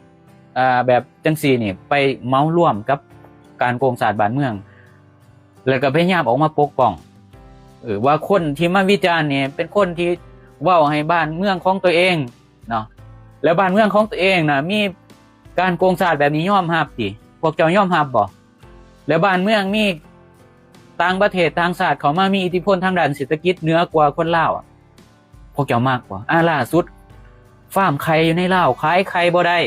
ອ່າ ແບບຈັ່ງຊີ້ນີ້ໄປເໝົາລວມກັບການໂກງຊາດບ້ານເມືອງ ແລ້ວກໍພະຍາຍາມອອກມາປົກປ້ອງ ເອີ ວ່າຄົນທີ່ມາວິຈານນີ້ເປັນຄົນທີ່ເວົ້າໃຫ້ບ້ານເມືອງຂອງຕົວເອງເນາະ ແລ້ວບ້ານເມືອງຂອງຕົວເອງນະມີ ການໂກງຊາດແບບນີ້ຍອມຮັບຕິ? ພວກເຈົ້າຍອມຮັບບໍ່? ແລ້ວບ້ານເມືອງມີຕ່າງປະເທດຕ່າງຊາດເຂົ້າມາມີອິດທິພົນທາງດ້ານເສດຖະກິດເໜືອກວ່າຄົນລາວ ພວກເຈົ້າມັກບໍ່? ອາ ລ່າສຸດ ຟາມໄຂ່ຢູ່ໃນລາວຂາຍໄຂ່ບໍ່ໄດ້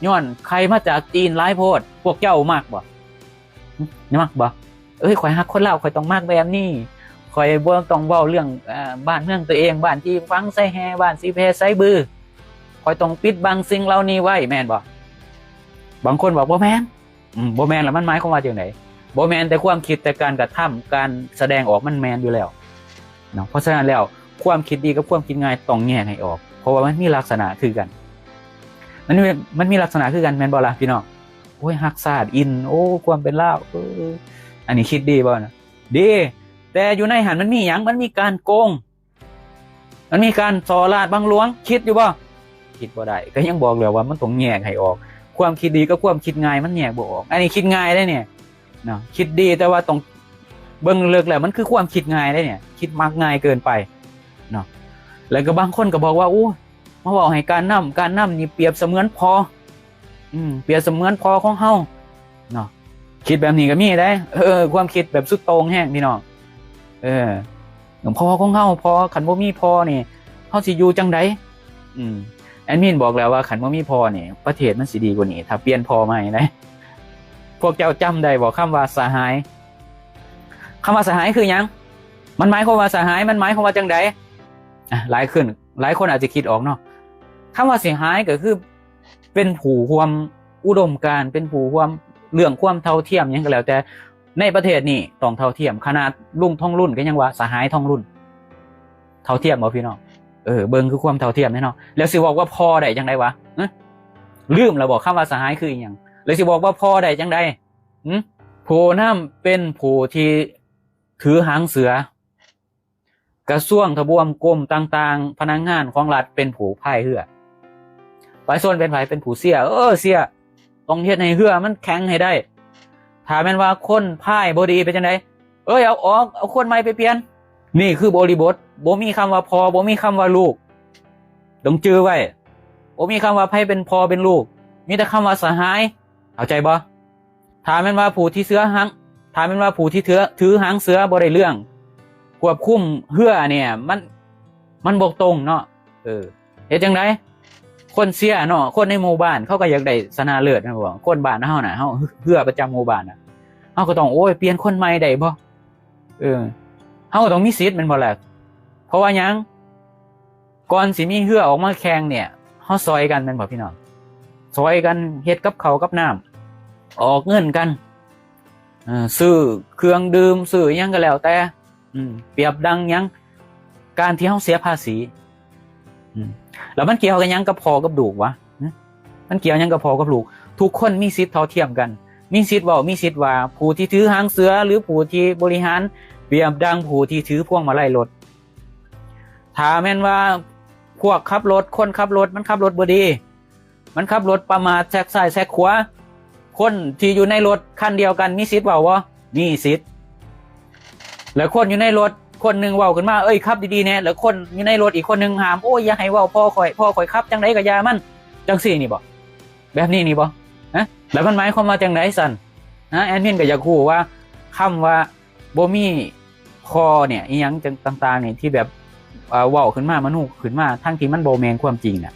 ຍ້ອນໄຂ່ມາຈາກຈີນຫຼາຍໂພດ ພວກເຈົ້າມັກບໍ່? ຫຶ ມັກບໍ່? ເອີຍ ຂ້ອຍຮັກຄົນລາວ ຂ້ອຍຕ້ອງມັກແບບນີ້ ຂ້ອຍບໍ່ຕ້ອງເວົ້າເລື່ອງ ເອີ ບ້ານເມືອງຕົວເອງ ບ້ານທີ່ຝັງໃສ່ແຮ່ ບ້ານຊິແຜ່ໃສ່ບື ຂ້ອຍຕ້ອງປິດບັງສິ່ງເຫຼົ່ານີ້ໄວ້ ແມ່ນບໍ່? ບາງຄົນບອກ ບໍ່ແມ່ນ ອືມ ບໍ່ແມ່ນລະມັນໝາຍຄວາມວ່າຈັ່ງໃດ? ບໍ່ແມ່ນແຕ່ຄວາມຄິດ ແຕ່ການກະທຳ ການສະແດງອອກມັນແມ່ນຢູ່ແລ້ວເນາະ. ເພາະສະນັ້ນແລ້ວ ຄວາມຄິດດີກັບຄວາມຄິດງ່າຍຕ້ອງແຍກໃຫ້ອອກ ເພາະວ່າມັນມີລັກສະນະຄືກັນ ມັນມີ ມັນມີລັກສະນະຄືກັນ ແມ່ນບໍ່ລະພີ່ນ້ອງ? ໂອ້ຍ ຮັກຊາດ ອິນ ໂອ້ ຄວາມເປັນລາວ ເອີ ອັນນີ້ຄິດດີບໍ່ນະ? ດີ ແຕ່ຢູ່ໃນຫັ້ນມັນມີຫຍັງ? ມັນມີການໂກງ ມັນມີການສໍ້ລາດບັງຫຼວງ ຄິດຢູ່ບໍ່? ຄິດບໍ່ໄດ້ ກໍຍັງບອກແລ້ວວ່າມັນຕ້ອງແຍກໃຫ້ອອກ ຄວາມຄິດດີກັບຄວາມຄິດງ່າຍມັນແຍກບໍ່ອອກ. ອັນນີ້ຄິດງ່າຍເດ້ນີ້ເນາະ ຄິດດີ ແຕ່ວ່າຕ້ອງເບິ່ງເລິກໆ ແລ້ວມັນຄືຄວາມຄິດງ່າຍເດ້ນີ້ ຄິດມັກງ່າຍເກີນໄປເນາະ. ແລ້ວກໍບາງຄົນກໍບອກວ່າ ໂອ້ຍ ມາເວົ້າໃຫ້ການນຳ ການນຳນີ້ປຽບສະເໝືອນພໍ່ ອືມ ປຽບສະເໝືອນພໍ່ຂອງເຮົາເນາະ ຄິດແບບນີ້ກໍມີເດ້ ເອີ ຄວາມຄິດແບບສຸດໂຕ່ງແຮງພີ່ນ້ອງ ເອີ ພໍ່ຂອງເຮົາ ພໍ່ ຄັນບໍ່ມີພໍ່ນີ້ ເຮົາຊິຢູ່ຈັ່ງໃດ? ອືມ ແອດມິນບອກແລ້ວວ່າ ຄັນບໍ່ມີພໍ່ນີ້ ປະເທດມັນຊິດີກວ່ານີ້ ຖ້າປ່ຽນພໍ່ໃໝ່ເດ້. ພວກເຈົ້າຈຳໄດ້ບໍ່ ຄຳວ່າສະຫາຍ? ຄຳວ່າສະຫາຍຄືຫຍັງ? ມັນໝາຍຄວາມວ່າສະຫາຍ ມັນໝາຍຄວາມວ່າຈັ່ງໃດ? ອາ ຫຼາຍຂຶ້ນ ຫຼາຍຄົນອາດຈະຄິດອອກເນາະ ຄຳວ່າສະຫາຍກໍຄື ເປັນຜູ້ຮ່ວມອຸດົມການ ເປັນຜູ້ຮ່ວມເລື່ອງຄວາມເທົ່າທຽມຫຍັງກໍແລ້ວແຕ່ ໃນປະເທດນີ້ຕ້ອງເທົ່າທຽມ ຂະໜາດລຸງທອງລຸນກໍຍັງວ່າສະຫາຍທອງລຸນ ເທົ່າທຽມບໍ່ພີ່ນ້ອງ? ເອີ ເບິ່ງຄືຄວາມເທົ່າທຽມແທ້ເນາະ. ແລ້ວຊິບອກວ່າພໍ່ໄດ້ຈັ່ງໃດວະ? ຮະ ລືມແລ້ວບໍ່ ຄຳວ່າສະຫາຍຄືອີ່ຫຍັງ? ແລ້ວຊິບອກວ່າພໍ່ໄດ້ຈັ່ງໃດ? ຫຶ ຜູ້ນຳເປັນຜູ້ທີ່ຖືຫາງເສືອ ກະຊວງທະບວງກົມຕ່າງໆ ພະນັກງານຂອງລັດເປັນຜູ້ພາຍເຮືອ ປະຊາຊົນເປັນໃຜ? ເປັນຜູ້ເຊຍ ເອີ ເຊຍ ຕ້ອງເຮັດໃຫ້ເຮືອມັນແຂງໃຫ້ໄດ້. ຖ້າແມ່ນວ່າຄົນພາຍບໍ່ດີເປັນຈັ່ງໃດ? ເອີຍ ເອົາອອກ ເອົາຄົນໃໝ່ໄປປ່ຽນ. ນີ້ຄືບໍລິບົດ ບໍ່ມີຄຳວ່າພໍ່ ບໍ່ມີຄຳວ່າລູກ ຕ້ອງຈື່ໄວ້ ບໍ່ມີຄຳວ່າໃຜເປັນພໍ່ເປັນລູກ ມີແຕ່ຄຳວ່າສະຫາຍ ເຂົ້າໃຈບໍ່? ຖ້າແມ່ນວ່າຜູ້ທີ່ເສືອຫາງ ຖ້າແມ່ນວ່າຜູ້ທີ່ຖື ຖືຫາງເສືອບໍ່ໄດ້ເລື່ອງ ຄວບຄຸມເຮືອນີ້ ມັນ ມັນບໍ່ຕົງເນາະ. ເອີ ເຮັດຈັ່ງໃດ? ຄົນເຊຍເນາະ ຄົນໃນໝູ່ບ້ານເຂົາກໍຢາກໄດ້ຊະນະເລີດແມ່ນບໍ່? ຄົນບ້ານເຮົານະ ເຮົາ ເຮືອປະຈຳໝູ່ບ້ານນະ ເຮົາກໍຕ້ອງ ໂອ້ຍ ປ່ຽນຄົນໃໝ່ໄດ້ບໍ່? ເອີ ເຮົາກໍຕ້ອງມີສິດແມ່ນບໍ່ລະ? ເພາະວ່າຫຍັງ? ກ່ອນຊິມີເຮືອອອກມາແຂ່ງນີ້ ເຮົາຊ່ອຍກັນແມ່ນບໍ່ພີ່ນ້ອງ? ຊ່ອຍກັນເຮັດກັບເຂົ້າກັບນ້ຳ ອອກເງິນກັນ ເອີ ຊື້ເຄື່ອງດື່ມ ຊື້ຫຍັງກໍແລ້ວແຕ່ ອືມ ປຽບດັ່ງຫຍັງ ການທີ່ເຮົາເສຍພາສີ ອືມ ແລ້ວມັນກ່ຽວກັນຫຍັງກັບພໍ່ກັບລູກວະ? ຫຶ ມັນກ່ຽວຫຍັງກັບພໍ່ກັບລູກ? ທຸກຄົນມີສິດເທົ່າທຽມກັນ ມີສິດເວົ້າ ມີສິດວ່າ ຜູ້ທີ່ຖືຫາງເສືອ ຫຼື ຜູ້ທີ່ບໍລິຫານ ປຽບດັ່ງຜູ້ທີ່ຖືພວງມາໄລລົດ. ຖ້າແມ່ນວ່າພວກຂັບລົດ ຄົນຂັບລົດ ມັນຂັບລົດບໍ່ດີ ມັນຂັບລົດປະໝາດ ແຊກຊ້າຍແຊກຂວາ ຄົນທີ່ຢູ່ໃນລົດຄັນດຽວກັນມີສິດເວົ້າບໍ່? ມີສິດ. ແລ້ວຄົນຢູ່ໃນລົດຄົນໜຶ່ງເວົ້າຂຶ້ນມາ ເອີຍ ຂັບດີໆແດ່ ແລ້ວຄົນຢູ່ໃນລົດອີກຄົນໜຶ່ງຫ້າມ ໂອ້ຍ ຢ່າໃຫ້ເວົ້າພໍ່ຂ້ອຍ ພໍ່ຂ້ອຍຂັບຈັ່ງໃດກໍຢ່າມັນ ຈັ່ງຊີ້ນີ້ບໍ່? ແບບນີ້ນີ້ບໍ່? ຮະ ແລ້ວມັນໝາຍຄວາມວ່າຈັ່ງໃດຊັ້ນ? ຮະ ແອດມິນກໍຢາກຮູ້ວ່າ ຄຳວ່າ ບໍ່ມີພໍ່ເນຍ ອີ່ຫຍັງຈັ່ງຕ່າງໆນີ້ ທີ່ແບບ ເອີ ເວົ້າຂຶ້ນມາ ມະໂນຂຶ້ນມາ ທັງທີ່ມັນບໍ່ແມ່ນຄວາມຈິງນະ.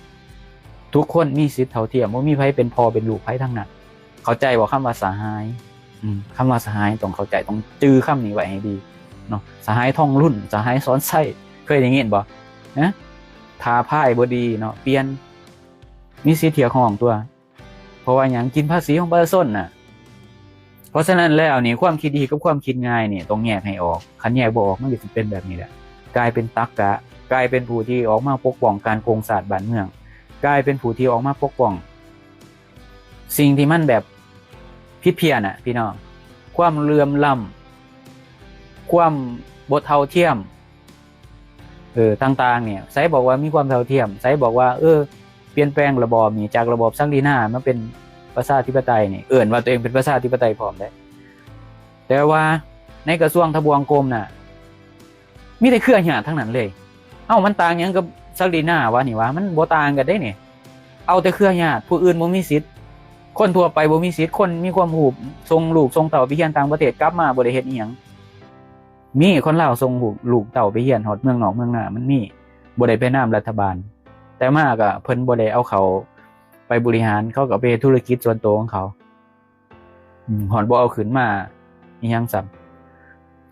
ທຸກຄົນມີສິດເທົ່າທຽມ ບໍ່ມີໃຜເປັນພໍ່ເປັນລູກໃຜທັງນັ້ນ. ເຂົ້າໃຈບໍ່ ຄຳວ່າສະຫາຍ? ອືມ ຄຳວ່າສະຫາຍຕ້ອງເຂົ້າໃຈ ຕ້ອງຈື່ຄຳນີ້ໄວ້ໃຫ້ດີເນາະ. ສະຫາຍທອງລຸນ ສະຫາຍສອນໄຊ ເຄີຍໄດ້ຍິນບໍ່? ຮະ ຖ້າພາຍບໍ່ດີເນາະ ປ່ຽນ ມີສິດຮຽກຮ້ອງຕົວະ. ເພາະວ່າຫຍັງ? ກິນພາສີຂອງປະຊາຊົນນະ. ເພາະສະນັ້ນແລ້ວນີ້ ຄວາມຄິດດີກັບຄວາມຄິດງ່າຍນີ້ຕ້ອງແຍກໃຫ້ອອກ. ຄັນແຍກບໍ່ອອກ ມັນກໍຊິເປັນແບບນີ້ແຫຼະ. ກາຍເປັນຕັກກະ, ກາຍເປັນຜູ້ທີ່ອອກມາປົກປ້ອງການໂກງຊາດບ້ານເມືອງ, ກາຍເປັນຜູ້ທີ່ອອກມາປົກປ້ອງສິ່ງທີ່ມັນແບບຜິດພຽນນະ ພີ່ນ້ອງ. ຄວາມເຫຼື່ອມລ້ຳ, ຄວາມບໍ່ເທົ່າທຽມ, ເອີ ຕ່າງໆນີ້ ໃສບອກວ່າມີຄວາມເທົ່າທຽມ? ໃສບອກວ່າ ເອີ ປ່ຽນແປງລະບອບນີ້ ຈາກລະບອບສັກດິນາມາເປັນປະຊາທິປະໄຕນີ້ ເອີ້ນວ່າຕົວເອງເປັນປະຊາທິປະໄຕພ້ອມເດ້. ແຕ່ວ່າໃນກະຊວງທະບວງກົມນະ ມີແຕ່ເຄືອຍາດທັງນັ້ນເລີຍ. ເອົ້າ ມັນຕ່າງຫຍັງກັບສັກດິນາວະນີ້ວະ? ມັນບໍ່ຕ່າງກັນເດ້ນີ້. ເອົາແຕ່ເຄືອຍາດ, ຜູ້ອື່ນບໍ່ມີສິດ ຄົນທົ່ວໄປບໍ່ມີສິດ. ຄົນມີຄວາມຮູ້ ສົ່ງລູກສົ່ງເຕົ້າໄປຮຽນຕ່າງປະເທດ ກັບມາບໍ່ໄດ້ເຮັດອີ່ຫຍັງ. ມີຄົນລາວສົ່ງລູກ ລູກເຕົ້າໄປຮຽນຮອດເມືອງນອກເມືອງນາ ມັນມີ, ບໍ່ໄດ້ໄປນຳລັດຖະບານ, ແຕ່ມາກໍເພິ່ນບໍ່ໄດ້ເອົາເຂົ້າໄປບໍລິຫານ, ເຂົາກໍໄປເຮັດທຸລະກິດສ່ວນໂຕຂອງເຂົາ. ອືມ ຮອດບໍ່ເອົາຂຶ້ນມາອີ່ຫຍັງຊ້ຳ.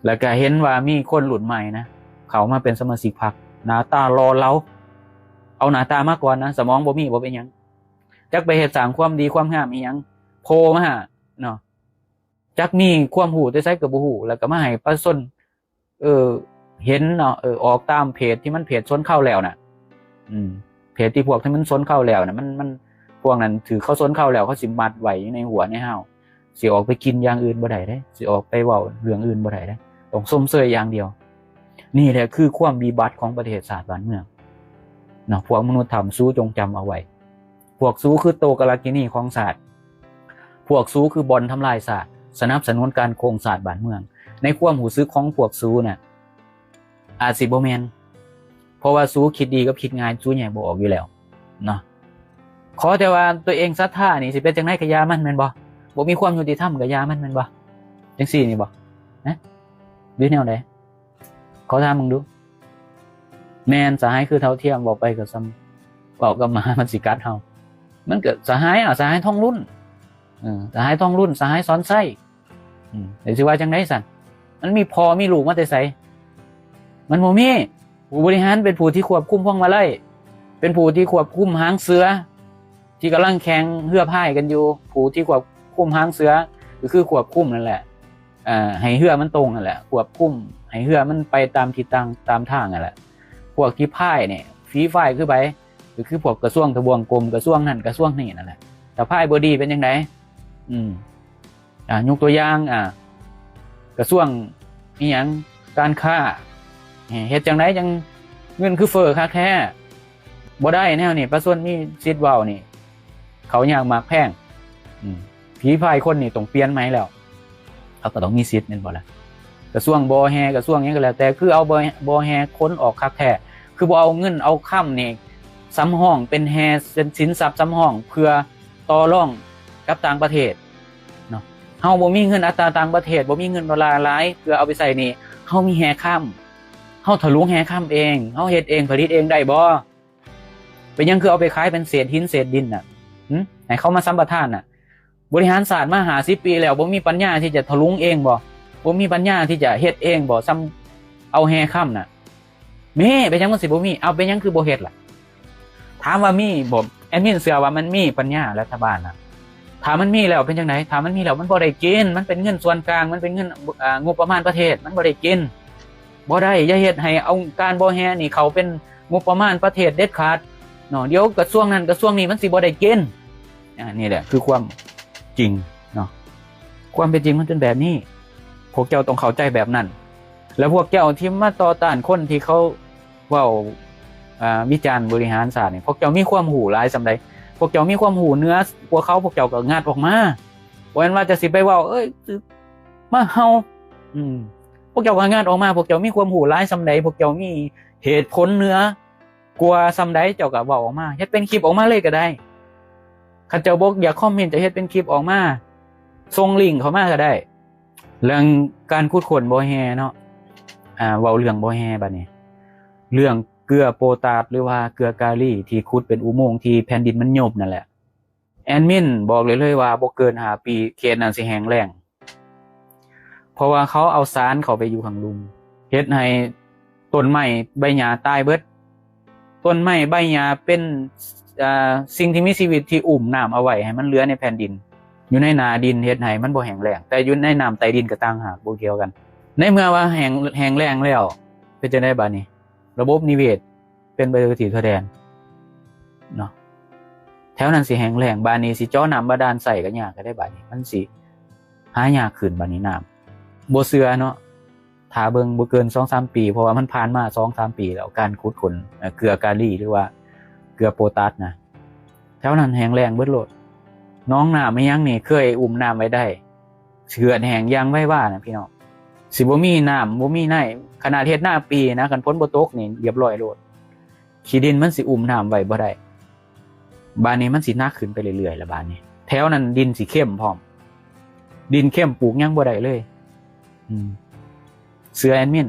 ແລ້ວກໍເຫັນວ່າມີຄົນລຸ້ນໃໝ່ນະ ເຂົ້າມາເປັນສະມາຊິກພັກ ໜ້າຕາຫຼໍ່ເຫຼົ່າ, ເອົາໜ້າຕາມາກ່ອນນະ, ສະໝອງບໍ່ມີບໍ່ເປັນຫຍັງ, ຈັກໄປເຮັດສ້າງຄວາມດີຄວາມງາມອີ່ຫຍັງ ໂຜ່ມາເນາະ, ຈັກມີຄວາມຮູ້ແຕ່ໃສກໍບໍ່ຮູ້, ແລ້ວກໍມາໃຫ້ປະຊາຊົນ ເອີ ເຫັນເນາະ, ເອີ ອອກຕາມເພຈທີ່ມັນເພຈຊົນເຜົ່າແລ້ວນະ. ອືມ ເພຈທີ່ພວກທີ່ມັນຊົນເຜົ່າແລ້ວນະ ມັນ ມັນ ພວກນັ້ນຖືກເຂົາຊົນເຜົ່າແລ້ວ ເຂົາຊິມັດໄວ້ຢູ່ໃນຮົ້ວໃນຮາວ, ຊິອອກໄປກິນຢ່າງອື່ນບໍ່ໄດ້ເດ້, ຊິອອກໄປເວົ້າເລື່ອງອື່ນບໍ່ໄດ້ເດ້, ຕ້ອງຊົມເຊີຍຢ່າງດຽວ. ນີ້ແຫຼະຄືຄວາມວິບັດຂອງປະເທດຊາດບ້ານເມືອງເນາະ. ພວກມະນຸດຖ້ຳ ສູຈົ່ງຈຳເອົາໄວ້, ພວກສູຄືໂຕກາລະກິນີຂອງຊາດ. ພວກສູຄືບ່ອນທຳລາຍຊາດ, ສະໜັບສະໜູນການໂກງຊາດບ້ານເມືອງ. ໃນຄວາມຮູ້ສຶກຂອງພວກສູນະ ອາດຊິບໍ່ແມ່ນ, ເພາະວ່າສູຄິດດີກັບຄິດງາຍ, ສູແຍກບໍ່ອອກຢູ່ແລ້ວເນາະ. ຂໍແຕ່ວ່າຕົວເອງສັດທານີ້ ຊິເປັນຈັ່ງໃດກໍຢ່າມັນ ແມ່ນບໍ່? ບໍ່ມີຄວາມຍຸຕິທຳກໍຢ່າມັນ ແມ່ນບໍ່? ຈັ່ງຊີ້ນີ້ບໍ່? ຮະ? ຫຼືແນວໃດ? ຂໍຖາມເບິ່ງດູ. ແມ່ນ, ສະຫາຍຄືເທົ່າທຽມ, ເວົ້າໄປກໍສ່ຳເວົ້າກັບໝາ ມັນຊິກັດເຮົາ. ມັນກໍສະຫາຍ, ເອົາສະຫາຍທອງລຸນ, ເອີ ສະຫາຍທອງລຸນ, ສະຫາຍສອນໄຊ, ອືມ ແລ້ວຊິວ່າຈັ່ງໃດຊັ້ນ? ມັນມີພໍ່ມີລູກມາແຕ່ໃສ? ມັນບໍ່ມີ. ຜູ້ບໍລິຫານເປັນຜູ້ທີ່ຄວບຄຸມພວງມາໄລ, ເປັນຜູ້ທີ່ຄວບຄຸມຫາງເສືອທີ່ກຳລັງແຂ່ງເຮືອພາຍກັນຢູ່. ຜູ້ທີ່ຄວບຄຸມຫາງເສືອກໍຄືຄວບຄຸມນັ້ນແຫຼະ, ເອີ ໃຫ້ເຮືອມັນຕົງນັ້ນແຫຼະ, ຄວບຄຸມໃຫ້ເຮືອມັນໄປຕາມທິດທາງ, ຕາມທາງນັ້ນແຫຼະ. ພວກທີ່ພາຍນີ້ ຝີພາຍຄືໃຜ? ກໍຄືພວກກະຊວງທະບວງກົມ, ກະຊວງນັ້ນກະຊວງນີ້ນັ້ນແຫຼະ. ຖ້າພາຍບໍ່ດີເປັນຈັ່ງໃດ? ອືມ ອ່າ ຍົກຕົວຢ່າງ ອ່າ ກະຊວງອີ່ຫຍັງ ການຄ້າ, ເຮັດຈັ່ງໃດຈັ່ງເງິນຄືເຟີ້ຄັກແທ້? ບໍ່ໄດ້ແນວນີ້, ປະຊາຊົນມີສິດເວົ້ານີ້, ເຂົ້າຍາກໝາກແພງ. ອືມ ຜີພາຍຄົນນີ້ຕ້ອງປ່ຽນໃໝ່ແລ້ວ. ເຂົາກໍຕ້ອງມີສິດແມ່ນບໍ່ລະ? ກະຊວງບໍ່ແຮ່ ກະຊວງຫຍັງກໍແລ້ວແຕ່ ຄືເອົາບໍ່ແຮ່ຄົນອອກຄັກແທ້? ຄືບໍ່ເອົາເງິນເອົາຄຳນີ້ສຳຮອງເປັນແຮ່ ເປັນສິນຊັບສຳຮອງ ເພື່ອຕໍ່ລອງກັບຕ່າງປະເທດເນາະ? ເຮົາບໍ່ມີເງິນອັດຕາຕ່າງປະເທດ, ບໍ່ມີເງິນໂດລາຫຼາຍເພື່ອເອົາໄປໃຊ້ໜີ້, ເຮົາມີແຮ່ຄຳ, ເຮົາຖະລຸງແຮ່ຄຳເອງ, ເຮົາເຮັດເອງ, ຜະລິດເອງໄດ້ບໍ່? ເປັນຫຍັງຄືເອົາໄປຂາຍເປັນເສດຫີນເສດດິນນະ? ຫຶ? ໃຫ້ເຂົາມາສຳປະທານນະ? ບໍລິຫານຊາດມາຫ້າສິບປີແລ້ວ ບໍ່ມີປັນຍາທີ່ຈະຖະລຸງເອງບໍ່? ບໍ່ມີປັນຍາທີ່ຈະເຮັດເອງບໍ່? ສ່ຳເອົາແຮ່ຄຳນະ ມີ, ເປັນຫຍັງມັນຊິບໍ່ມີ? ເອົາ ເປັນຫຍັງຄືບໍ່ເຮັດລະ? ຖາມວ່າມີບໍ່? ແອດມິນເຊື່ອວ່າມັນມີປັນຍາລັດຖະບານນະ. ຖ້າມັນມີແລ້ວເປັນຈັ່ງໃດ? ຖ້າມັນມີແລ້ວມັນບໍ່ໄດ້ກິນ, ມັນເປັນເງິນສ່ວນກາງ, ມັນເປັນເງິນ ອ່າ ງົບປະມານປະເທດ, ມັນບໍ່ໄດ້ກິນ. ບໍ່ໄດ້, ຢ່າເຮັດໃຫ້ເອົາການບໍ່ແຮ່ນີ້ເຂົ້າເປັນງົບປະມານປະເທດເດັດຂາດເນາະ, ດຽວກະຊວງນັ້ນກະຊວງນີ້ມັນຊິບໍ່ໄດ້ກິນ. ອ່າ ນີ້ແຫຼະຄືຄວາມຈິງເນາະ, ຄວາມເປັນຈິງມັນເປັນແບບນີ້, ພວກເຈົ້າຕ້ອງເຂົ້າໃຈແບບນັ້ນ. ແລ້ວພວກເຈົ້າທີ່ມາຕໍ່ຕ້ານຄົນທີ່ເຂົາເວົ້າ ອ່າ ວິຈານບໍລິຫານຊາດນີ້ ພວກເຈົ້າມີຄວາມຮູ້ຫຼາຍສ່ຳໃດ? ພວກເຈົ້າມີຄວາມຮູ້ເໜືອກວ່າເຂົາ ພວກເຈົ້າກໍງັດອອກມາ. ບໍ່ແມ່ນວ່າຈະຊິໄປເວົ້າ ເອີຍ ມາເຮົາ ອືມ ພວກເຈົ້າກໍງັດອອກມາ. ພວກເຈົ້າມີຄວາມຮູ້ຫຼາຍສ່ຳໃດ? ພວກເຈົ້າມີເຫດຜົນເໜືອກວ່າສ່ຳໃດ? ເຈົ້າກໍເວົ້າອອກມາ, ເຮັດເປັນຄລິບອອກມາເລີຍກໍໄດ້. ຄັນເຈົ້າບໍ່ຢາກຄອມເມັນ ເຈົ້າເຮັດເປັນຄລິບອອກມາ, ສົ່ງລິ້ງເຂົ້າມາກໍໄດ້. ເລື່ອງການຂຸດຄົ້ນບໍ່ແຮ່ເນາະ, ອ່າ ເວົ້າເລື່ອງບໍ່ແຮ່ບາດນີ້, ເລື່ອງເກືອໂປຕາດ ຫຼືວ່າເກືອກາລີ ທີ່ຂຸດເປັນອຸໂມງທີ່ແຜ່ນດິນມັນໂຍບນັ້ນແຫຼະ. ແອດມິນບອກໄດ້ເລີຍວ່າບໍ່ເກີນຫ້າປີ ເຂດນັ້ນຊິແຫ້ງແລ້ງ, ເພາະວ່າເຂົາເອົາສານເຂົ້າໄປຢູ່ຂ້າງລຸ່ມ ເຮັດໃຫ້ຕົ້ນໄມ້ໃບຫຍ້າຕາຍເບິດ. ຕົ້ນໄມ້ໃບຫຍ້າເປັນ ເອີ ສິ່ງທີ່ມີຊີວິດທີ່ອຸ້ມນ້ຳເອົາໄວ້ໃຫ້ມັນເຫຼືອໃນແຜ່ນດິນ, ຢູ່ໃນໜ້າດິນເຮັດໃຫ້ມັນບໍ່ແຫ້ງແລ້ງ, ແຕ່ຢູ່ໃນນ້ຳໃຕ້ດິນກໍຕ່າງຫາກ, ບໍ່ກ່ຽວກັນ. ໃນເມື່ອວ່າແຫ້ງ ແຫ້ງແລ້ງແລ້ວ ເປັນຈັ່ງໃດບາດນີ້? ລະບົບນິເວດເປັນໄປໂດຍທີ່ທົ່ວແດນເນາະ, ແຖວນັ້ນຊິແຫ້ງແລ້ງ, ບາດນີ້ຊິເຈາະນ້ຳບາດານໃຊ້ກໍຍາກແລ້ວເດ້. ບາດນີ້ມັນຊິຫາຍາກຂຶ້ນ, ບາດນີ້ນ້ຳ ບໍ່ເຊື່ອເນາະ, ຖ້າເບິ່ງບໍ່ເກີນສອງສາມປີ, ເພາະວ່າມັນຜ່ານມາສອງສາມປີແລ້ວ, ການຂຸດຄົ້ນ ເອີ ເກືອກາລີ ຫຼືວ່າເກືອໂປຕາດນະ, ແຖວນັ້ນແຫ້ງແລ້ງເບິດໂລດ. ໜອງນ້ຳອີ່ຫຍັງນີ້ເຄີຍອຸ້ມນ້ຳໄວ້ໄດ້ ເຫືອດແຫ້ງຢ່າງໄວວານະພີ່ນ້ອງ, ຊິບໍ່ມີນ້ຳ ບໍ່ມີໃນ. ຂະໜາດເຮັດນາປີນະ, ຄັນຝົນບໍ່ຕົກນີ້ລຽບຮ້ອຍໂລດ, ຂີ້ດິນມັນຊິອຸ້ມນ້ຳໄວ້ບໍ່ໄດ້. ບາດນີ້ມັນຊິໜັກຂຶ້ນໄປເລື້ອຍໆລະບາດນີ້. ແຖວນັ້ນດິນຊິເຄັມພ້ອມ ດິນເຄັມ ປູກຫຍັງບໍ່ໄດ້ເລີຍ. ອືມ ເຊື່ອແອດມິນ.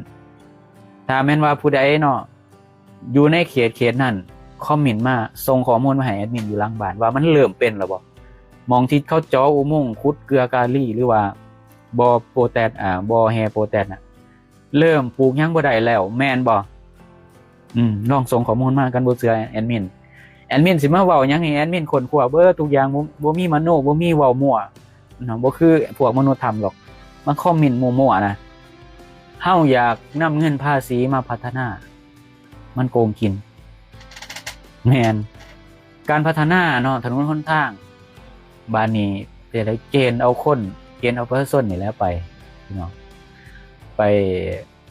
ຖ້າແມ່ນວ່າຜູ້ໃດເນາະ ຢູ່ໃນເຂດ ເຂດນັ້ນ ຄອມເມັນມາ ສົ່ງຂໍ້ມູນມາໃຫ້ແອດມິນຢູ່ຫຼັງບ້ານ ວ່າມັນເລີ່ມເປັນແລ້ວບໍ່? ໝ່ອງທີ່ເຂົາເຈາະອຸໂມງ ຂຸດເກືອກາລີ ຫຼືວ່າບໍ່ໂປແຕັດ ອ່າ ບໍ່ແຮ່ໂປແຕັດນະ ເລີ່ມປູກຫຍັງບໍ່ໄດ້ແລ້ວ ແມ່ນບໍ່? ອືມ ລອງສົ່ງຂໍ້ມູນມາ ຄັນບໍ່ເຊື່ອແອດມິນ. ແອດມິນຊິມາເວົ້າຫຍັງໃຫ້ແອດມິນຄົ້ນຄວ້າເບິດທຸກຢ່າງ. ບໍ່ ບໍ່ມີມະໂນ ບໍ່ມີເວົ້າມົ້ວເນາະ ບໍ່ຄືພວກມະນຸດທຳດອກ ມາຄອມເມັນມົ້ວໆນະ. ເຮົາຢາກນຳເງິນພາສີມາພັດທະນາ ມັນໂກງກິນ. ແມ່ນ ການພັດທະນາເນາະ ຖະໜົນຫົນທາງ ບາດນີ້ເປັນໄດ້ເກນເອົາຄົນ ເກນເອົາປະຊາຊົນນີ້ແຫຼະໄປ ພີ່ນ້ອງ ໄປ